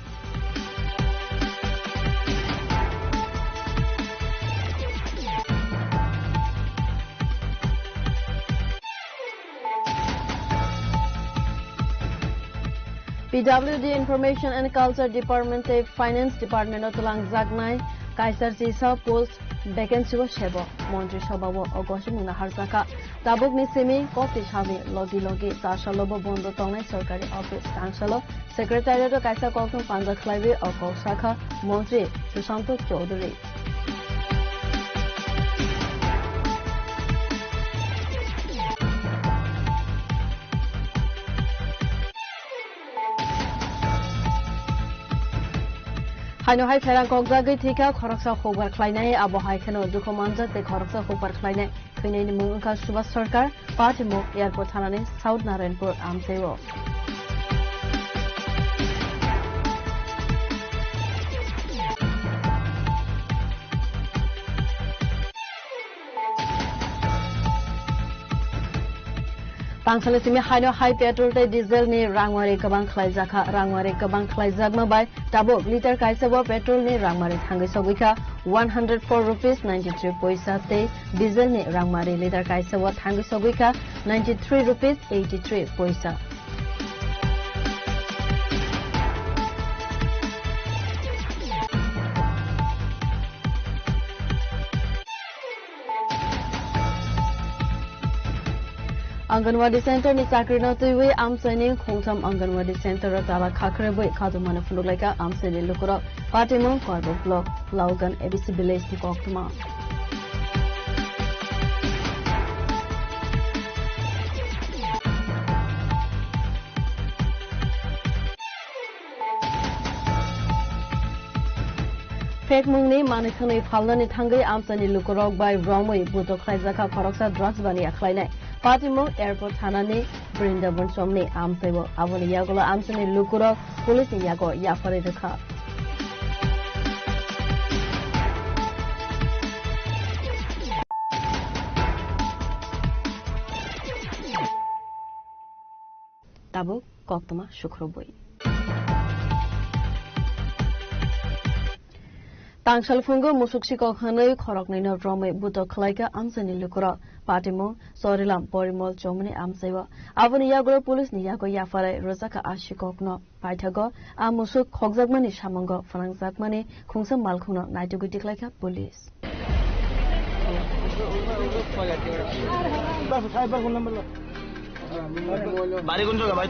P W D, Information and Culture Department tei Finance Department o twlangjaknai kaisa chisa post vacancy o sebo. Montri Sabha o o gosimungno harjakha. Tabukni simi kokti salni logi logi char salo bo bondo tongnai sorkari office. Tangsalo Secretariat o kaisa kokthum panja khlaiwi o kok sakha Montri Susanto Chowdhury. Haino hai pherang kokjagwi thwikha khoroksa hukbar khlainai, abo hai kheno dukhu manjak tei khoroksa hukbar khlainai. Thwinaini mung wngkha Subhas Sarkar, patimung airport thanani South Narayanpur amchaio. Tangsalo simi haino hai petrol tei diesel ni rangmari kwbang khlaijakha. Rangmari kwbang khlaijakma bai tabuk liter kaisa bo petrol ni rangmari thangwi sogwi kha one hundred four rupees ninety three poisa tei diesel ni rangmari liter kaisa bo thangwi sogwi kha ninety three rupees eighty three poisa. Anganwadi Center ni chakri no twiwi amchaini khungtham Anganwadi Center o tala khakribwi khatumano phunuk laikha amchaini lukurok. Patimung Korbok Block, Laugan A B C Village ni koktwma. Phekmungni manwi thwnwi phalnani thangwi amchaini lukurok bai romwi buto khlaijakha khoroksa drugs baniya khlainai. Patimung airport thanani Brindaban chomni amchaibo. Aboni yagulo amchaini lukurok police ni yago yapharwi rwkha. Tabuk koktwma sukrubwi. Tangsal phungo musuk sikok hwnwi khoroknwino romwi buto khlaikha amchaini lukurok. Patimung Chorilam Porimol Chomuni amchaiwo. Aboni yagulo police ni yago yapharai rwjakha a sikokno. Paithago a musuk khokjakmani samungo phnangjakmani khungsa malkhungno naitugwi tiklaikha police. বাড়ি কোন জায়গা ভাই?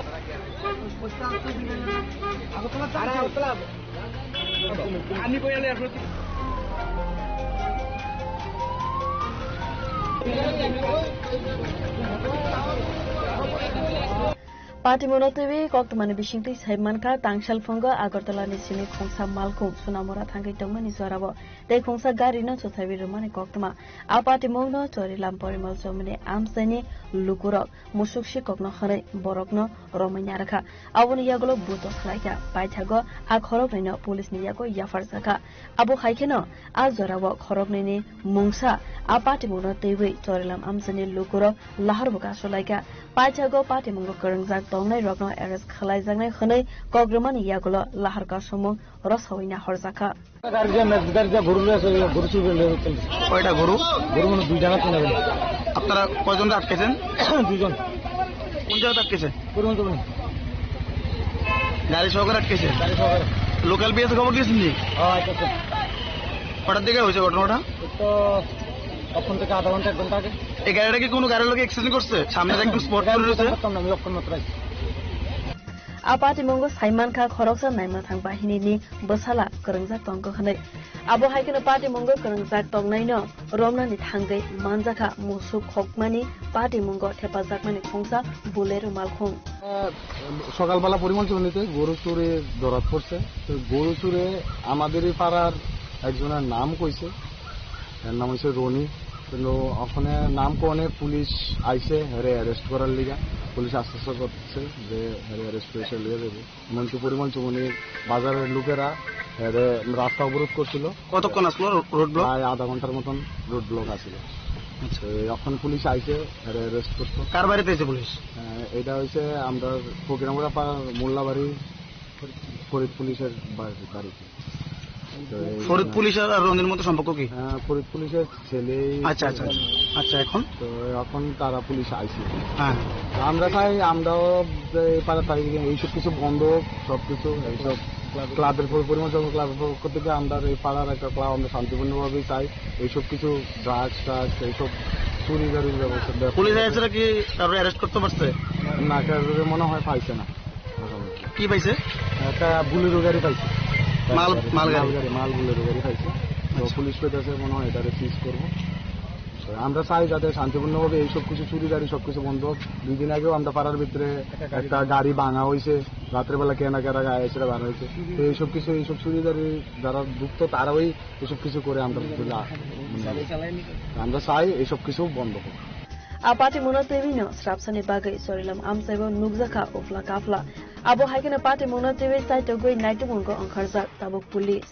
Patimungno twiwi koktwmani bisingtwi sai mankha, tangsalphungo Agartala ni simi khungsa malkhung Sunamura thangwi tongmani jorao tei khungsa gari no chwthaiwi rwmani koktwma. A patimungno Chorilam Porimol Chomuni amchaini lukurok musuk sikokno hwnwi borokno romwi narwkha. Aboni yagulo buto khlaikha, paithago a khoroknwino police ni yago yapharjakha. Abo hai kheno a jorao khoroknwini mungsa a patimungno twiwi Chorilam amchaini lukurok lahar bo kasulaikha. Paithago patimungo kwrwngjak tongnairokno arrest khlaijaknai hwnwi kokrwmani yagulo lahar kasumung rosawi nahorjakha. গাড়ি যা, ম্যাক্স গাড়ি যা, গরু রয়েছে, ওই গরু চুরি করে নিয়ে চলে গেছে। কয়টা গরু? গরু মানে দুই জায়গা চলে গেল। আপনারা কয়জন আটকেছেন? দুইজন। কোন জায়গাতে আটকেছে? গরু মানে গাড়ি সহকারে আটকেছে? গাড়ি সহকারে। লোকাল বিএস খবর দিয়েছেন নি? হ্যাঁ, আটকেছে। কটার দিকে হয়েছে ঘটনাটা? তো তখন থেকে আধা ঘন্টা, এক ঘন্টা আগে। এই গাড়িটা কি কোনো গাড়ির লগে অ্যাক্সিডেন্ট করছে? সামনে একদম স্পট করে রয়েছে। করতাম না, আমি অক্ষর মাত্র আছি। A patimungo sai mankha khoroksa naima thang bahinini bwsala kwrwngjak tongkha hwnwi. Abo hai kheno patimungo kwrwngjak tongnaino romnani thangwi manjakha musuk khokmani patimungo thepajakmani khungsa Bolero malkhung. আহ, সকালবেলা পরিমল চৌধুরীতে গরু চুরে ধরা পড়ছে। তো গরু চুরে আমাদেরই পাড়ার একজনের নাম কইছে, এর নাম হচ্ছে রনি। কিন্তু ওখানে নাম কনে পুলিশ আইছে, হেরে অ্যারেস্ট করার লিগা। পুলিশ আশ্বস্ত করছে যে হেরে অ্যারেস্ট করে চলে যাবে। এমনকি পরিমল চৌমুহনী বাজারের লোকেরা, এ, রে-, রাস্তা অবরোধ করছিল। কতক্ষণ আসলো রো-, রোড ব্লক? প্রায় আধা ঘন্টার মতন রোড ব্লক আছিল। আচ্ছা। তো এখন পুলিশ আইছে, এরে অ্যারেস্ট করছে। কার বাড়িতে এসে পুলিশ? এ, এটা হচ্ছে আমরা ফকিরামুড়া পাড়ার মোল্লাবাড়ি ফরিদ পুলিশের বাড়ি, বাড়িতে। তো এই ফরিদ পুলিশ আর, আর রনির মধ্যে সম্পর্ক কি? হ্যাঁ, ফরিদ পুলিশের ছেলে। আচ্ছা, আচ্ছা, আচ্ছা। আচ্ছা, এখন? তো এখন তারা পুলিশ আইছে। হ্যাঁ। তো আমরা চাই, আমরাও যে এই পাড়া থাকি এইসব কিছু বন্ধ হোক, সব কিছু, এইসব ক্লাবের পরি-, পরিমাণ সব ক্লাবের পক্ষ থেকে আমরা এই পাড়ার একটা ক্লাব আমরা শান্তিপূর্ণভাবেই চাই। এইসব কিছু ড্রাগস ট্রাগস, এইসব চুরি গাড়ির ব্যবস্থা, ব্যবস্থা পুলিশ এসে কি কারোর অ্যারেস্ট করতে পারছে? না, কারোর মনে হয় পাইছে না। কি পাইছে? একটা বুলেরো গাড়ি পাইছে। মাল, মাল গাড়ি? মাল গাড়ি, মাল বুলেরো গাড়ি পাইছে। তো আচ্ছা। পুলিশ কইতাছে মনে হয় এটারে সিজ করবো। তো আমরা চাই যাতে শান্তিপূর্ণভাবে এইসব কিছু চুরি গাড়ি সবকিছু বন্ধ হোক। দুই দিন আগেও আমরা পাড়ার ভিতরে একটা গাড়ি ভাঙা হয়েছে, রাত্রেবেলা কেনা কেনা গায়ে এসে ভাঙা হয়েছে। তো এইসব কিছু, এইসব চুরি গাড়ি যারা যুক্ত তারাই এসব কিছু করে আমরা কিছু লা-, মানে, আমরা চাই এইসব কিছু বন্ধ হোক। A patimungno twiwino srapsani bagwi Chorilam amchaibo nukjakha uphla kaphla. Abo hai kheno patimungno twiwi chaitogwi naitukmungo ongkharjak tabuk police.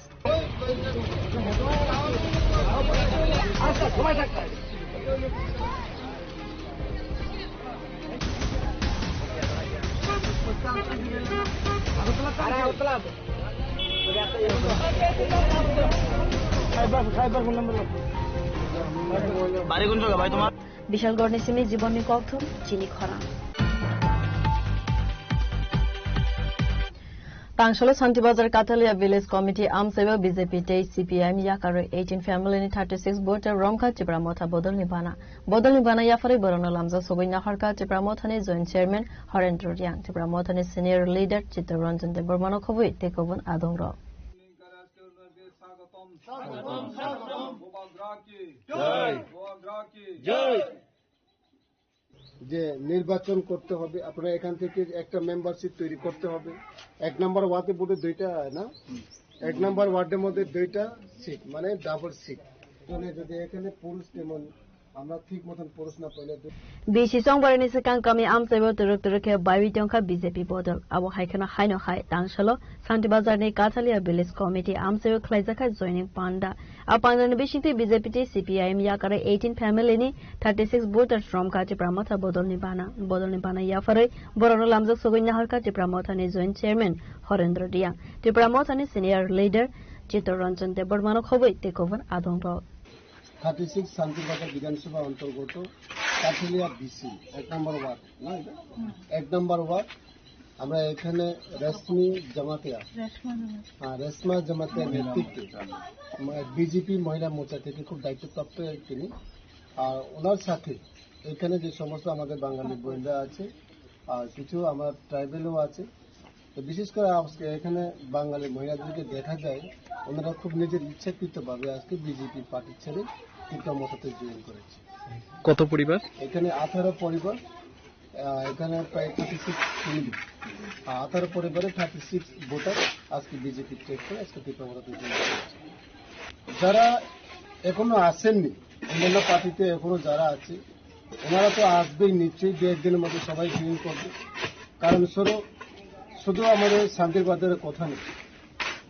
বাড়ি কোন জায়গা ভাই তোমার? Bishalgarhni simi Jibonni kokthum chini khorang. Tangsalo Santibazar Kathalia Village Committee amchaibo B J P tei C P I M yakarwi eighteen family ni thirty six voter romkha Tipra Motha bodolni bana. Bodolni bana yapharwi borokno lamjak sogwi naharkha Tipra Mothani Joint Chairman Horendra Riang, Tipra Mothani Senior Leader Chittaranjan Debbarmano khobwi tei kubun adongrok. স্বাগতম, স্বাগতম, স্বাগতম। ভোগরাকি। জয়। ভোগরাকি। জয়। যে নির্বাচন করতে হবে, আপনারা এখান থেকে একটা মেম্বারশিপ তৈরি করতে হবে। এক নম্বর ওয়ার্ডে বোধহয় দুইটা, না? এক নম্বর ওয়ার্ডের মধ্যে দুইটা সিট, মানে ডাবল সিট। তাহলে যদি এখানে পুরুষ তেমন আমরা ঠিক মতন পুরুষ না পেলে দু- Bisi chongbarani swkang kami amchaibo twrwk twrwk khe baiwi tongkha B J P bodol. Abo hai kheno haino hai tangsalo Santibazarni Kathalia Village Committee amchaibo khlaijakha joining panda. A pandani bisingtwi B J P tei C P I M yakarwi eighteen family ni thirty six voters romkha Tipra Motha bodolni bana. Bodolni bana yapharwi borokno lamjak sogwi naharkha Tipra Mothani Joint Chairman Horendra Riang, Tipra Mothani Senior Leader Chittaranjan Debbarmano khobwi tei kubun adongrok. Thirty six Shantibazar বিধানসভা অন্তর্গত কাঠালিয়া বিসি এক নম্বর ওয়ার্ড, না এটা? এক নম্বর ওয়ার্ড। আমরা এখানে রেশমি জামাতিয়া, হ্যাঁ, রেশমা জামাতিয়া নেতৃত্বে বিজেপি মহিলা মোর্চা থেকে খুব দায়িত্বপ্রাপ্ত তিনি। আর ওনার সাথে এখানে যে সমস্ত আমাদের বাঙালি বোনরা আছে, আর কিছু আমার ট্রাইবেলও আছে, তো বিশেষ করে আজকে এখানে বাঙালি মহিলাদেরকে দেখা যায়, ওনারা খুব নিজের ইচ্ছাকৃতভাবে আজকে বিজেপি পার্টি ছেড়ে টিপ্রা মোর্চাতে জয়েন করেছে। কত পরিবার? এখানে আঠারো পরিবার, আহ, এখানে প্রায় থার্টি সিক্স ফ্যামিলি, আঠারো পরিবারে থার্টি সিক্স ভোটার আজকে বিজেপি ত্যাগ করে আজকে টিপ্রা মোর্চাতে জয়েন করেছে। যারা এখনো আসেননি, অন্যান্য পার্টিতে এখনো যারা আছে, ওনারা তো আসবেই নিশ্চয়ই, দু একদিনের মধ্যে সবাই জয়েন করবে। কারণ শুধু, শুধু আমাদের শান্তির বাজারের কথা নেই,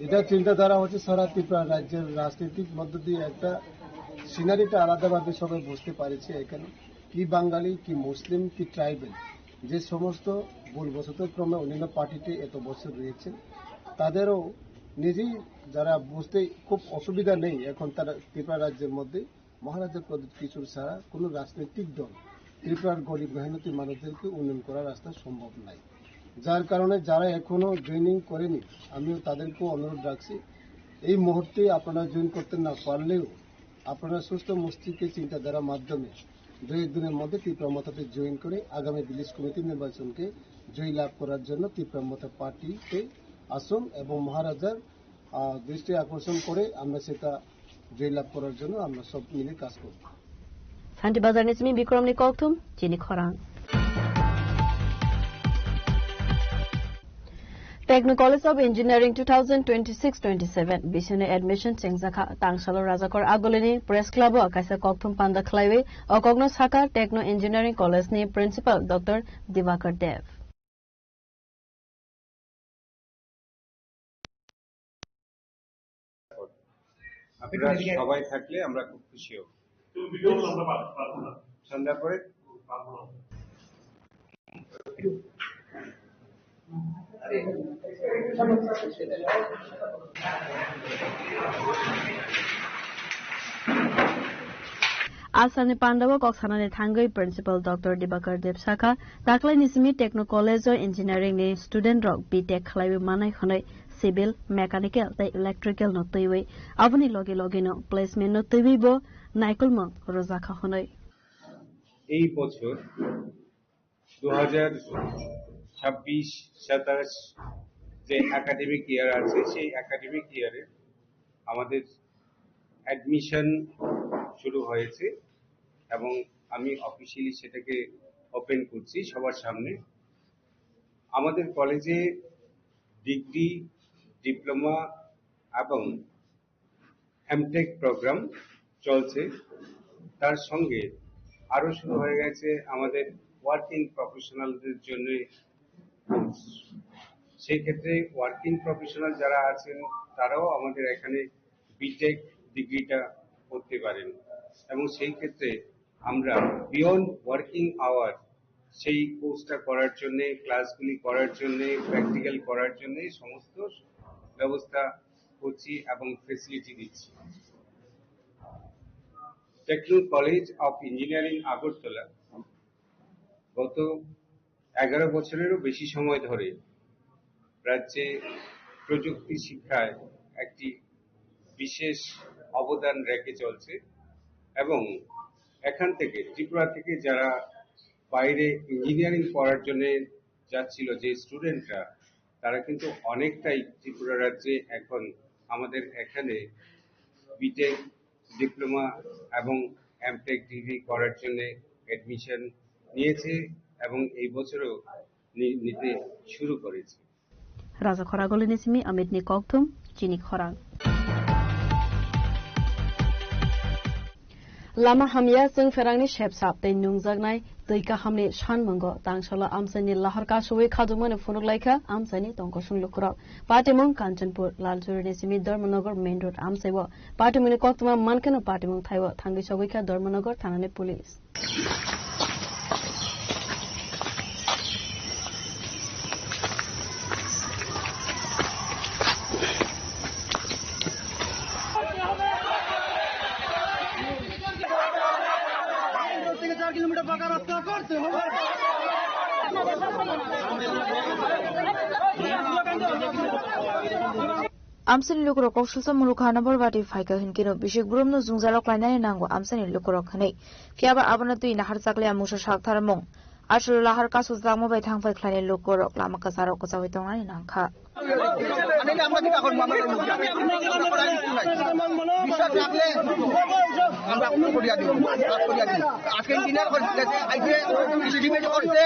এটা চিন্তাধারা হচ্ছে সারা ত্রিপুরা রাজ্যের রাজনৈতিক মধ্য দিয়ে একটা সিনারিটা আলাদাভাবে সবাই বুঝতে পারছে এখানে কি বাঙালি, কি মুসলিম, কি ট্রাইবেল, যে সমস্ত ভুলবশত ক্রমে অন্যান্য পার্টিতে এত বছর রয়েছে, তাদেরও নিজেই যারা বুঝতে খুব অসুবিধা নেই এখন তারা ত্রিপুরা রাজ্যের মধ্যে মহারাজা প্রদীপ কিশোর ছাড়া কোনো রাজনৈতিক দল ত্রিপুরার গরিব মেহনতি মানুষদেরকে উন্নয়ন করার রাস্তা সম্ভব নাই। যার কারণে যারা এখনো জয়েনিং করেনি, আমিও তাদেরকেও অনুরোধ রাখছি, এই মুহূর্তে আপনারা জয়েন করতে না পারলেও আপনারা সুস্থ মস্তিষ্কে চিন্তাধারার মাধ্যমে দু এক দিনের মধ্যে ত্রিপুরা মোর্চাতে জয়েন করে আগামী ভিলেজ কমিটি নির্বাচনকে জয়ী লাভ করার জন্য ত্রিপুরা মোর্চা পার্টিতে আসুন এবং মহারাজার, আহ, দৃষ্টি আকর্ষণ করে আমরা সেটা জয়ী লাভ করার জন্য আমরা সব মিলে কাজ করব। Santi Bazar ni simi Bikram ni kokthum, chini khorang. Techno College of Engineering two thousand twenty-six twenty-seven bisini admission chengjakha. Tangsalo Rajakor Agulini Press Club o kaisa kokthum panda khlaiwi o kokno sakha Techno Engineering College ni Principal Doctor Dibakar Dev. আপনারা সবাই থাকলে আমরা খুব খুশি হব। সন্ধ্যার পরে Asalni pandao kok sanani thangwi Principal Doctor Dibakar Dev sakha, taklaini simi Techno College o Engineering ni student rok B Tech khlaiwi manai hwnwi civil, mechanical tei electrical no twiwi, aboni logi logi no placement no twiwi bo naikolmung rwjakha hwnwi. এই বছর দু হাজার ছাব্বিশ সাতাশ যে একাডেমিক ইয়ার আছে, সেই একাডেমিক ইয়ারে আমাদের অ্যাডমিশন শুরু হয়েছে এবং আমি অফিসিয়ালি সেটাকে ওপেন করছি সবার সামনে। আমাদের কলেজে ডিগ্রি, ডিপ্লোমা এবং এমটেক প্রোগ্রাম চলছে। তার সঙ্গে আরও শুরু হয়ে গেছে আমাদের ওয়ার্কিং প্রফেশনালদের জন্য কোর্স। সেই ক্ষেত্রে ওয়ার্কিং প্রফেশনাল যারা আছেন, তারাও আমাদের এখানে বিটেক ডিগ্রিটা করতে পারেন। এবং সেই ক্ষেত্রে আমরা বিয়ন্ড ওয়ার্কিং আওয়ার সেই কোর্সটা করার জন্যে, ক্লাসগুলি করার জন্যে, প্র্যাকটিক্যাল করার জন্যে সমস্ত ব্যবস্থা করছি এবং ফেসিলিটি দিচ্ছি। Technical college of engineering Agartala গত এগারো বছরেরও বেশি সময় ধরে রাজ্যে প্রযুক্তি শিক্ষায় একটি বিশেষ অবদান রেখে চলছে এবং এখান থেকে, ত্রিপুরা থেকে যারা বাইরে ইঞ্জিনিয়ারিং পড়ার জন্য যাচ্ছিল, যে স্টুডেন্টরা, তারা কিন্তু অনেকটাই ত্রিপুরা রাজ্যে এখন আমাদের এখানে বিটেক, ডিপ্লোমা এবং এমটেক ডিগ্রি করার জন্য অ্যাডমিশন নিয়েছে এবং এই বছরও নি-, নিতে শুরু করেছে। Raja Khoragulini simi Amit ni kokthum, chini khorang. Lama hamya chwng pherangni sepsap tei nungjaknai twi kahamni sanmungo tangsalo amchaini lahar kasui khajokmani phunuk laikha amchaini tongkosong lukurok. Patimung Kanchanpur, Lalchurini simi Dharmanagar main road amchaibo. Patimungni koktwma mankheno patimung thaibo thangwi sogwikha Dharmanagar thanani police. Amsini lukurok koksilsa muluk hana borbati phaikha hinkhe no bisik burumno jwngjalo klainani nango amsini lukurok hinwi. Phiyaba abono twi naharjakliya musa saktharmung. Aswk lahar kasu jakma bai thangphai khlainai lukurok lama kwcharok kwchaui tongnani nangkha. Ani ni amra kita kon mamar. Bisa jakle. Amra koriya di. Koriya di. Akin dinar kon aike. Sidi me korte.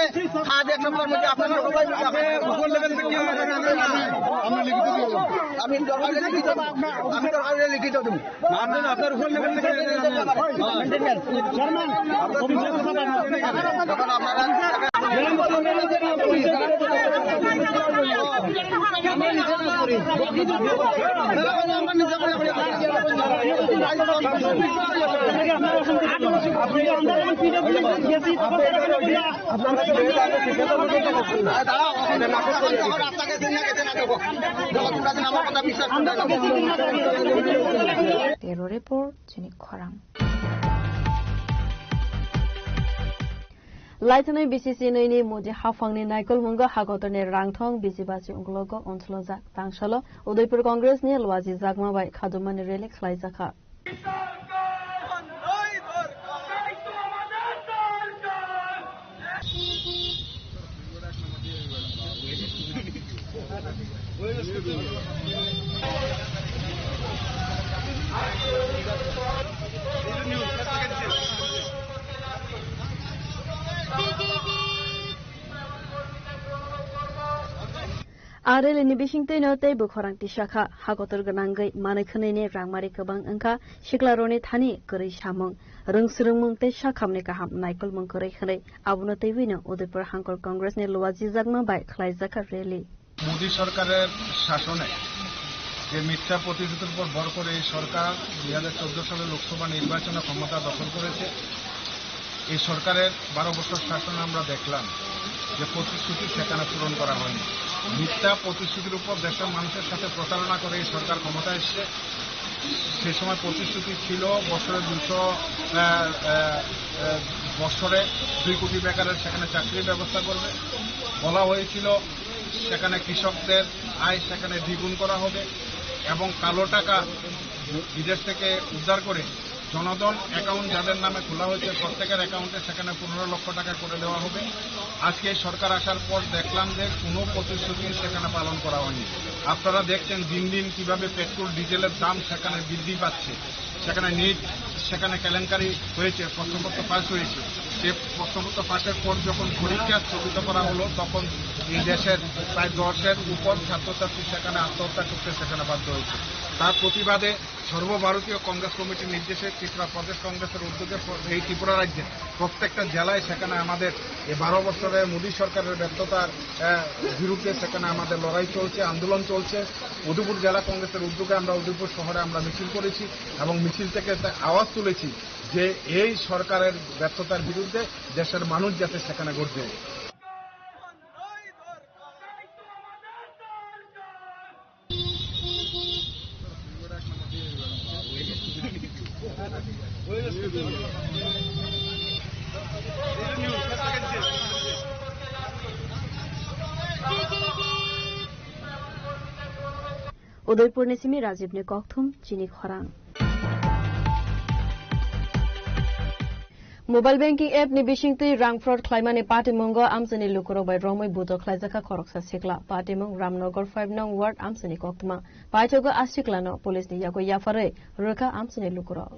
Khade ek soptar moddhe apnar. Ami dorkar likito. Ami dorkar likito. Bureau Report, chini khorang. Laithani B C C nwi ni Muji haphangni naikolmungo hakotorni rangthong bisi basi ungklogo onsolojak tangsalo Udaipur Congress ni Luaji Jakma bai khajumani rally khlaijakha. A rally ni bisingtwi no tei bwkhorang tisakha, hakotor gwnangwi manwi khwnwi ni rangmari kwbang wngkha, siklaroni thani kwrwi samung, rwngswrwngmung tei sakhamni kaham naikolmung kwrwi hwnwi abono twiwi no Udaipur Hangkol Congress ni Luaji Jakma bai khlaijakha rally. Modi সরকারের শাসনে যে মিথ্যা প্রতিশ্রুতির উপর ভর করে এই সরকার দুই হাজার চোদ্দ সালে লোকসভা নির্বাচনে ক্ষমতা দখল করেছে, এই সরকারের বারো বছর শাসনে আমরা দেখলাম যে প্রতিশ্রুতি সেখানে পূরণ করা হয়নি। মিথ্যা প্রতিশ্রুতির উপর দেশের মানুষের সাথে প্রতারণা করে এই সরকার ক্ষমতায় এসছে। সে সময় প্রতিশ্রুতি ছিল বছরে দুশো, আহ, আহ, আহ, বছরে দুই কোটি বেকারের সেখানে চাকরির ব্যবস্থা করবে। বলা হয়েছিল সেখানে কৃষকদের আয় সেখানে দ্বিগুণ করা হবে এবং কালো টাকা বিদেশ থেকে উদ্ধার করে জনধন অ্যাকাউন্ট যাদের নামে খোলা হয়েছে প্রত্যেকের অ্যাকাউন্টে সেখানে পনেরো লক্ষ টাকা করে দেওয়া হবে। আজকে এই সরকার আসার পর দেখলাম যে কোনো প্রতিশ্রুতি সেখানে পালন করা হয়নি। আপনারা দেখছেন দিন দিন কিভাবে পেট্রোল ডিজেলের দাম সেখানে বৃদ্ধি পাচ্ছে, সেখানে নিট, সেখানে কেলেঙ্কারি হয়েছে, প্রশ্নপত্র ফাঁস হয়েছে। যে প্রশ্নপত্র ফাঁসের পর যখন পরীক্ষা স্থগিত করা হলো, তখন এই দেশের প্রায় দশের উপর ছাত্রছাত্রী সেখানে আত্মহত্যা করতে সেখানে বাধ্য হয়েছে। তার প্রতিবাদে সর্বভারতীয় কংগ্রেস কমিটির নির্দেশে ত্রিপুরা প্রদেশ কংগ্রেসের উদ্যোগে প্র-, এই ত্রিপুরা রাজ্যে প্রত্যেকটা জেলায় সেখানে আমাদের এই বারো বছরের মোদী সরকারের ব্যর্থতার, আহ, বিরুদ্ধে সেখানে আমাদের লড়াই চলছে, আন্দোলন চলছে। উদয়পুর জেলা কংগ্রেসের উদ্যোগে আমরা উদয়পুর শহরে আমরা মিছিল করেছি এবং মিছিল থেকে একটা আওয়াজ তুলেছি যে এই সরকারের ব্যর্থতার বিরুদ্ধে দেশের মানুষ যাতে সেখানে গর্জে ওঠে। Udaipurni simi Rajibni kokthum chini khorang. Mobile banking app ni bisingtwi rang fraud khlaimani patimungo amchaini lukurok bai romwi bujo khlaijakha khoroksa sikla. Patimung Ramnagar five nong ward amchaini koktwma. Paithago a siklano police ni yago yapharwi rwkha amchaini lukurok.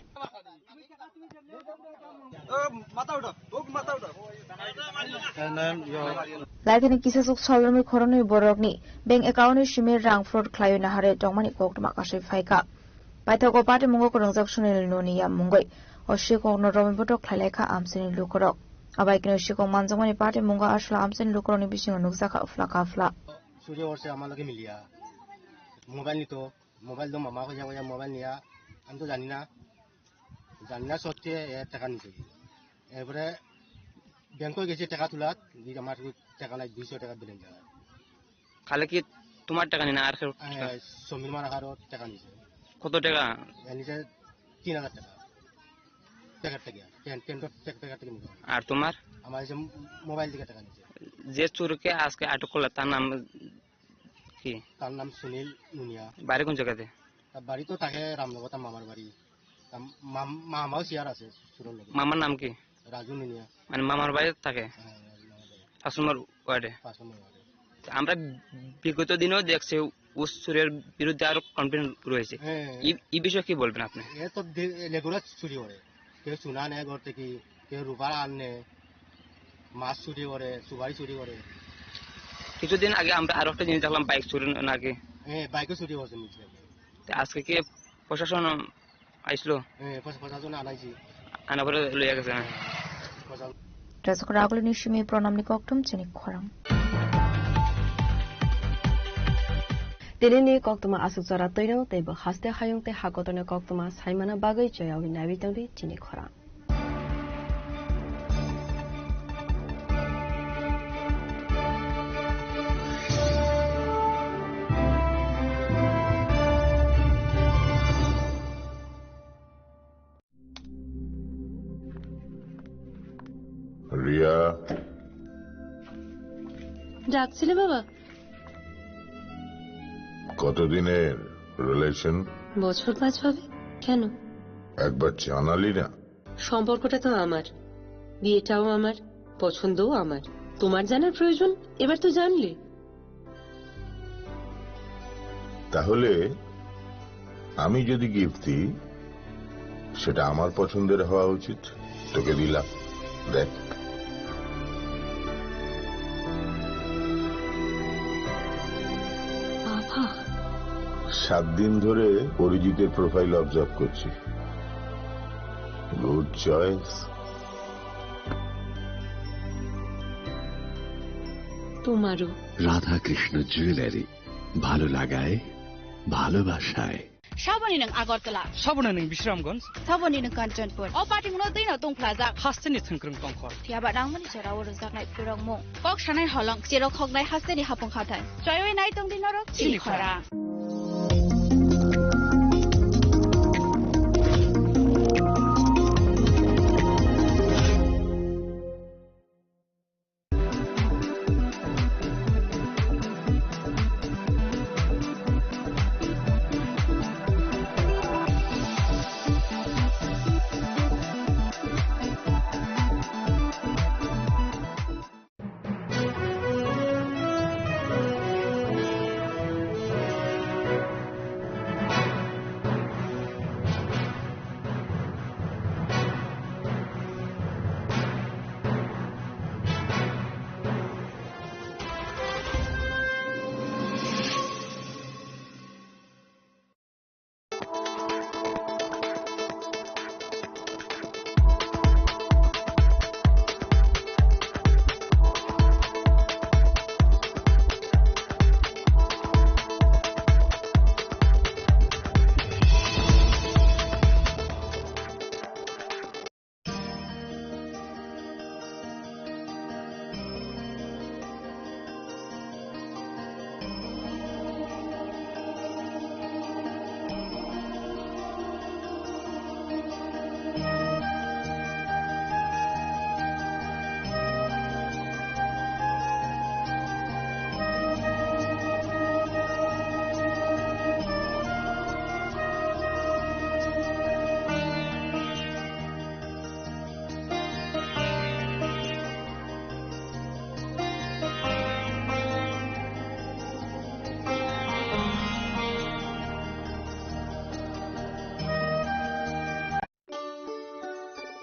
Laithani kisasuk salrwmwi khoroknwi borokni bank account ni simi rang fraud khlaiwi naharwi tongmani koktwma kasui phaikha. Paithago patimungo kwrwngjak Sunil Nonia mungwi o sikokno romwi botok khlailaikha amchaini lukurok. Abaikeno sikok manjakmani patimungo aswla amchaini lukurokni bisingo nukjakha phla ka phla. চুরি করছে আমার লগে মিলিয়া। মোবাইল নিত, মোবাইল তো মামা কইয়া কইয়া মোবাইল নিয়া, আমি তো জানি না, জানি না সত্যি এ টাকা নিছে। এরপরে ব্যাংকে গেছে টাকা তোলাত, এই আমার টাকা নাই, দুইশো টাকা দিলেন। তাহলে কি তোমার টাকা নি না আর কেউ? আহ, সমীর মারা কারো টাকা নিছে। কত টাকা? এ নিছে তিন হাজার টাকা। টাকার টাকা, টেন, টেন টাকা, টাকা টাকা নিল। আর তোমার? আমার এই যে মোবাইল থেকে টাকা নিচ্ছে। যে চোরকে আজকে আটক করলে, তার নাম কি? তার নাম সুনীল নুনিয়া। বাড়ি কোন জায়গাতে? তার বাড়ি তো থাকে রামনগর, তার মামার বাড়ি। তার মাম-, মামাও শেয়ার আছে চোরের লগে। মামার নাম কি? রাজু নুনিয়া। মানে মামার বাড়ি থাকে? হ্যাঁ, রাজু মামার বাড়ি। পাঁচ নম্বর ওয়ার্ডে? পাঁচ নম্বর ওয়ার্ডে। আমরা বিগত দিনেও দেখছি, ও চোরের বিরুদ্ধে আরো কমপ্লেন রয়েছে। হ্যাঁ। এই, এই বিষয়ে কি বলবেন আপনি? এ তো দে-, রেগুলার চুরি করে, কেউ সোনা নেয় ঘর থেকে, কেউ রূপা আনে, মাছ চুরি করে, সুপারি চুরি করে। কিছুদিন আগে আমরা আরো একটা জিনিস দেখলাম, বাইক চুরি নাকি? হ্যাঁ, বাইকও চুরি করছে নিচে। তে আজকে কি প্রশাসন আইসলো? হ্যাঁ, প্রশা-, প্রশাসন আনাইছি। আনা পরে লইয়া গেছে, হ্যাঁ। প্রশাসন। Rajak ragulni simi pronamni koktum chini khorang. Tinini koktuma aswk jora twino teibo haste hayung tei hakotorni koktuma saimana bagwi choyawi naiwi tongdi chini khorang. Riya. ডাকছিলে বাবা? কতদিনের রিলেশন? বছর পাঁচ হবে। কেন? একবার জানালি না। সম্পর্কটা তো আমার, বিয়েটাও আমার, পছন্দও আমার। তোমার জানার প্রয়োজন, এবার তো জানলে। তাহলে আমি যদি গিফট দিই, সেটা আমার পছন্দের হওয়া উচিত। তোকে দিলাম, দেখ। বাবা। সাত দিন ধরে অরিজিতের প্রোফাইল অবজার্ভ করছি। Good choice. তোমারও। রাধাকৃষ্ণ জুয়েলারি, ভালো লাগায় ভালোবাসায়। Saboni nwng Agartala. Saboni nwng Bisramganj. Saboni nwng Kanchanpur. O pating no twi no tongphlajak. Hasteni thwngkwrwng tongkhor. Phiya ba nangmani jora o rwjaknai phurokmung. Kok sanai holong, cherok hoknai hasteni hapung hathai. Choiwi nai tongdi norok chini khorang.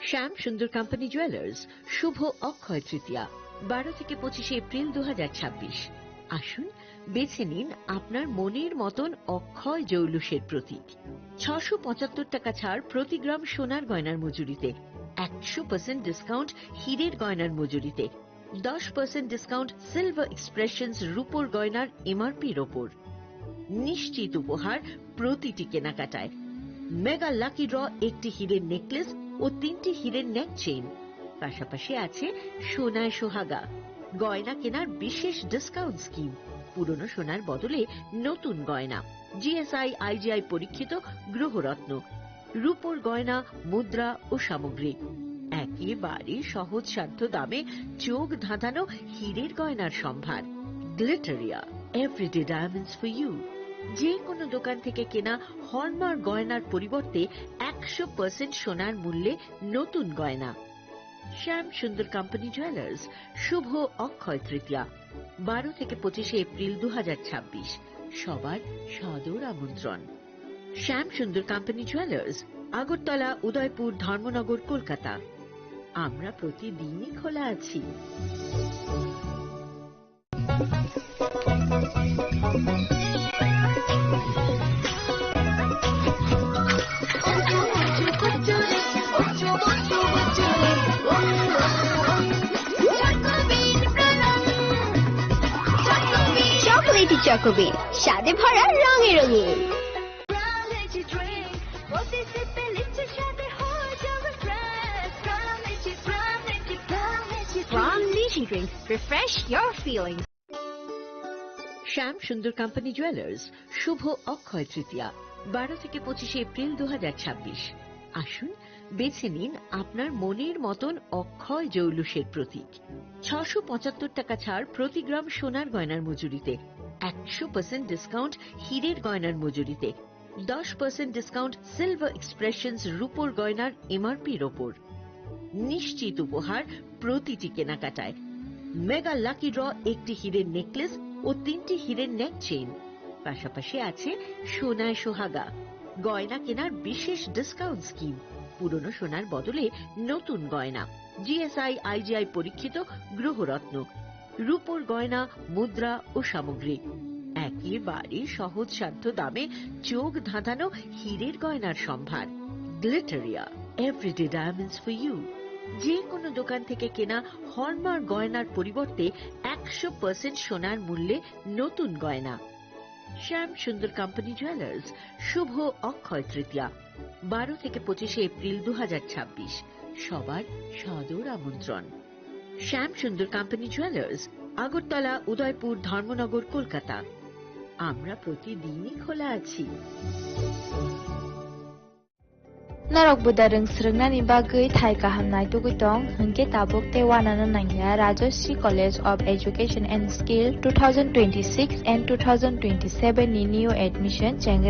শ্যাম সুন্দর company jewellers, শুভ অক্ষয় তৃতীয়া, বারো থেকে পঁচিশে এপ্রিল দু হাজার ছাব্বিশ। আসুন, বেছে নিন আপনার মনের মতন অক্ষয় জৌলুসের প্রতীক। ছশো পঁচাত্তর টাকা ছাড় প্রতি গ্রাম সোনার গয়নার মজুরিতে, একশো পার্সেন্ট ডিসকাউন্ট হীরের গয়নার মজুরিতে, দশ পার্সেন্ট ডিসকাউন্ট সিলভার এক্সপ্রেশনস রূপোর গয়নার এমআরপির ওপর। নিশ্চিত উপহার প্রতিটি কেনাকাটায়। মেগা লাকি ড্র, একটি হীরের নেকলেস ও তিনটি হীরের নেক চেইন। পাশাপাশি আছে সোনায় সোহাগা, গয়না কেনার বিশেষ ডিসকাউন্ট স্কিম, পুরনো সোনার বদলে নতুন গয়না, জিএসআই আইজিআই পরীক্ষিত গ্রহরত্ন, রূপোর গয়না, মুদ্রা ও সামগ্রী, একেবারে সহজসাধ্য দামে চোখ ধাঁধানো হীরের গয়নার সম্ভার। Glitteria, everyday diamonds for you. যে কোনো দোকান থেকে কেনা হলমার্ক গয়নার পরিবর্তে একশো পার্সেন্ট সোনার মূল্যে নতুন গয়না। শ্যাম সুন্দর কোম্পানি জুয়েলার্স, শুভ অক্ষয় তৃতীয়া, বারো থেকে পঁচিশে এপ্রিল দু হাজার ছাব্বিশ। সবার সাদর আমন্ত্রণ। শ্যাম সুন্দর কোম্পানি জুয়েলার্স, আগরতলা, উদয়পুর, ধর্মনগর, কলকাতা। আমরা প্রতিদিনই খোলা আছি। চকোলেটি চকোবিন, স্বাদে ভরা, রঙে রঙিন। Plum Lychee Drink. Refresh your feelings. শ্যাম সুন্দর কোম্পানি জুয়েলার্স, শুভ অক্ষয় তৃতীয়া, বারো থেকে পঁচিশে এপ্রিল দু হাজার ছাব্বিশ। আসুন, বেছে নিন আপনার মনের মতন অক্ষয় জৌলুসের প্রতীক। ছশো পঁচাত্তর টাকা ছাড় প্রতি গ্রাম সোনার গয়নার মজুরিতে, একশো পার্সেন্ট ডিসকাউন্ট হীরের গয়নার মজুরিতে, দশ পার্সেন্ট ডিসকাউন্ট সিলভার এক্সপ্রেশনস রূপোর গয়নার এমআরপির ওপর। নিশ্চিত উপহার প্রতিটি কেনাকাটায়। মেগা লাকি ড্র, একটি হীরের নেকলেস ও তিনটি হীরের নেক চেইন। পাশাপাশি আছে সোনায় সোহাগা, গয়না কেনার বিশেষ ডিসকাউন্ট স্কিম, পুরনো সোনার বদলে নতুন গয়না, জিএসআই আইজিআই পরীক্ষিত গ্রহরত্ন, রূপোর গয়না, মুদ্রা ও সামগ্রী। একেবারে সহজসাধ্য দামে চোখ ধাঁধানো হীরের গয়নার সম্ভার। Glitteria, everyday diamonds for you. যে কোনো দোকান থেকে কেনা হলমার্ক গয়নার পরিবর্তে একশো পার্সেন্ট সোনার মূল্যে নতুন গয়না। শ্যাম সুন্দর কোম্পানি জুয়েলার্স, শুভ অক্ষয় তৃতীয়া, বারো থেকে পঁচিশে এপ্রিল দু হাজার ছাব্বিশ। সবার সাদর আমন্ত্রণ। শ্যাম সুন্দর কোম্পানি জুয়েলার্স, আগরতলা, উদয়পুর, ধর্মনগর, কলকাতা। আমরা প্রতিদিনই খোলা আছি। Norok budarung swrwngnani bagwi thai kaham naitugwi tong, hwnkhe tabuk tei uanano nangya. Rajashree College of Education and Skill two thousand twenty-six and two thousand twenty-seven ni new admission chengri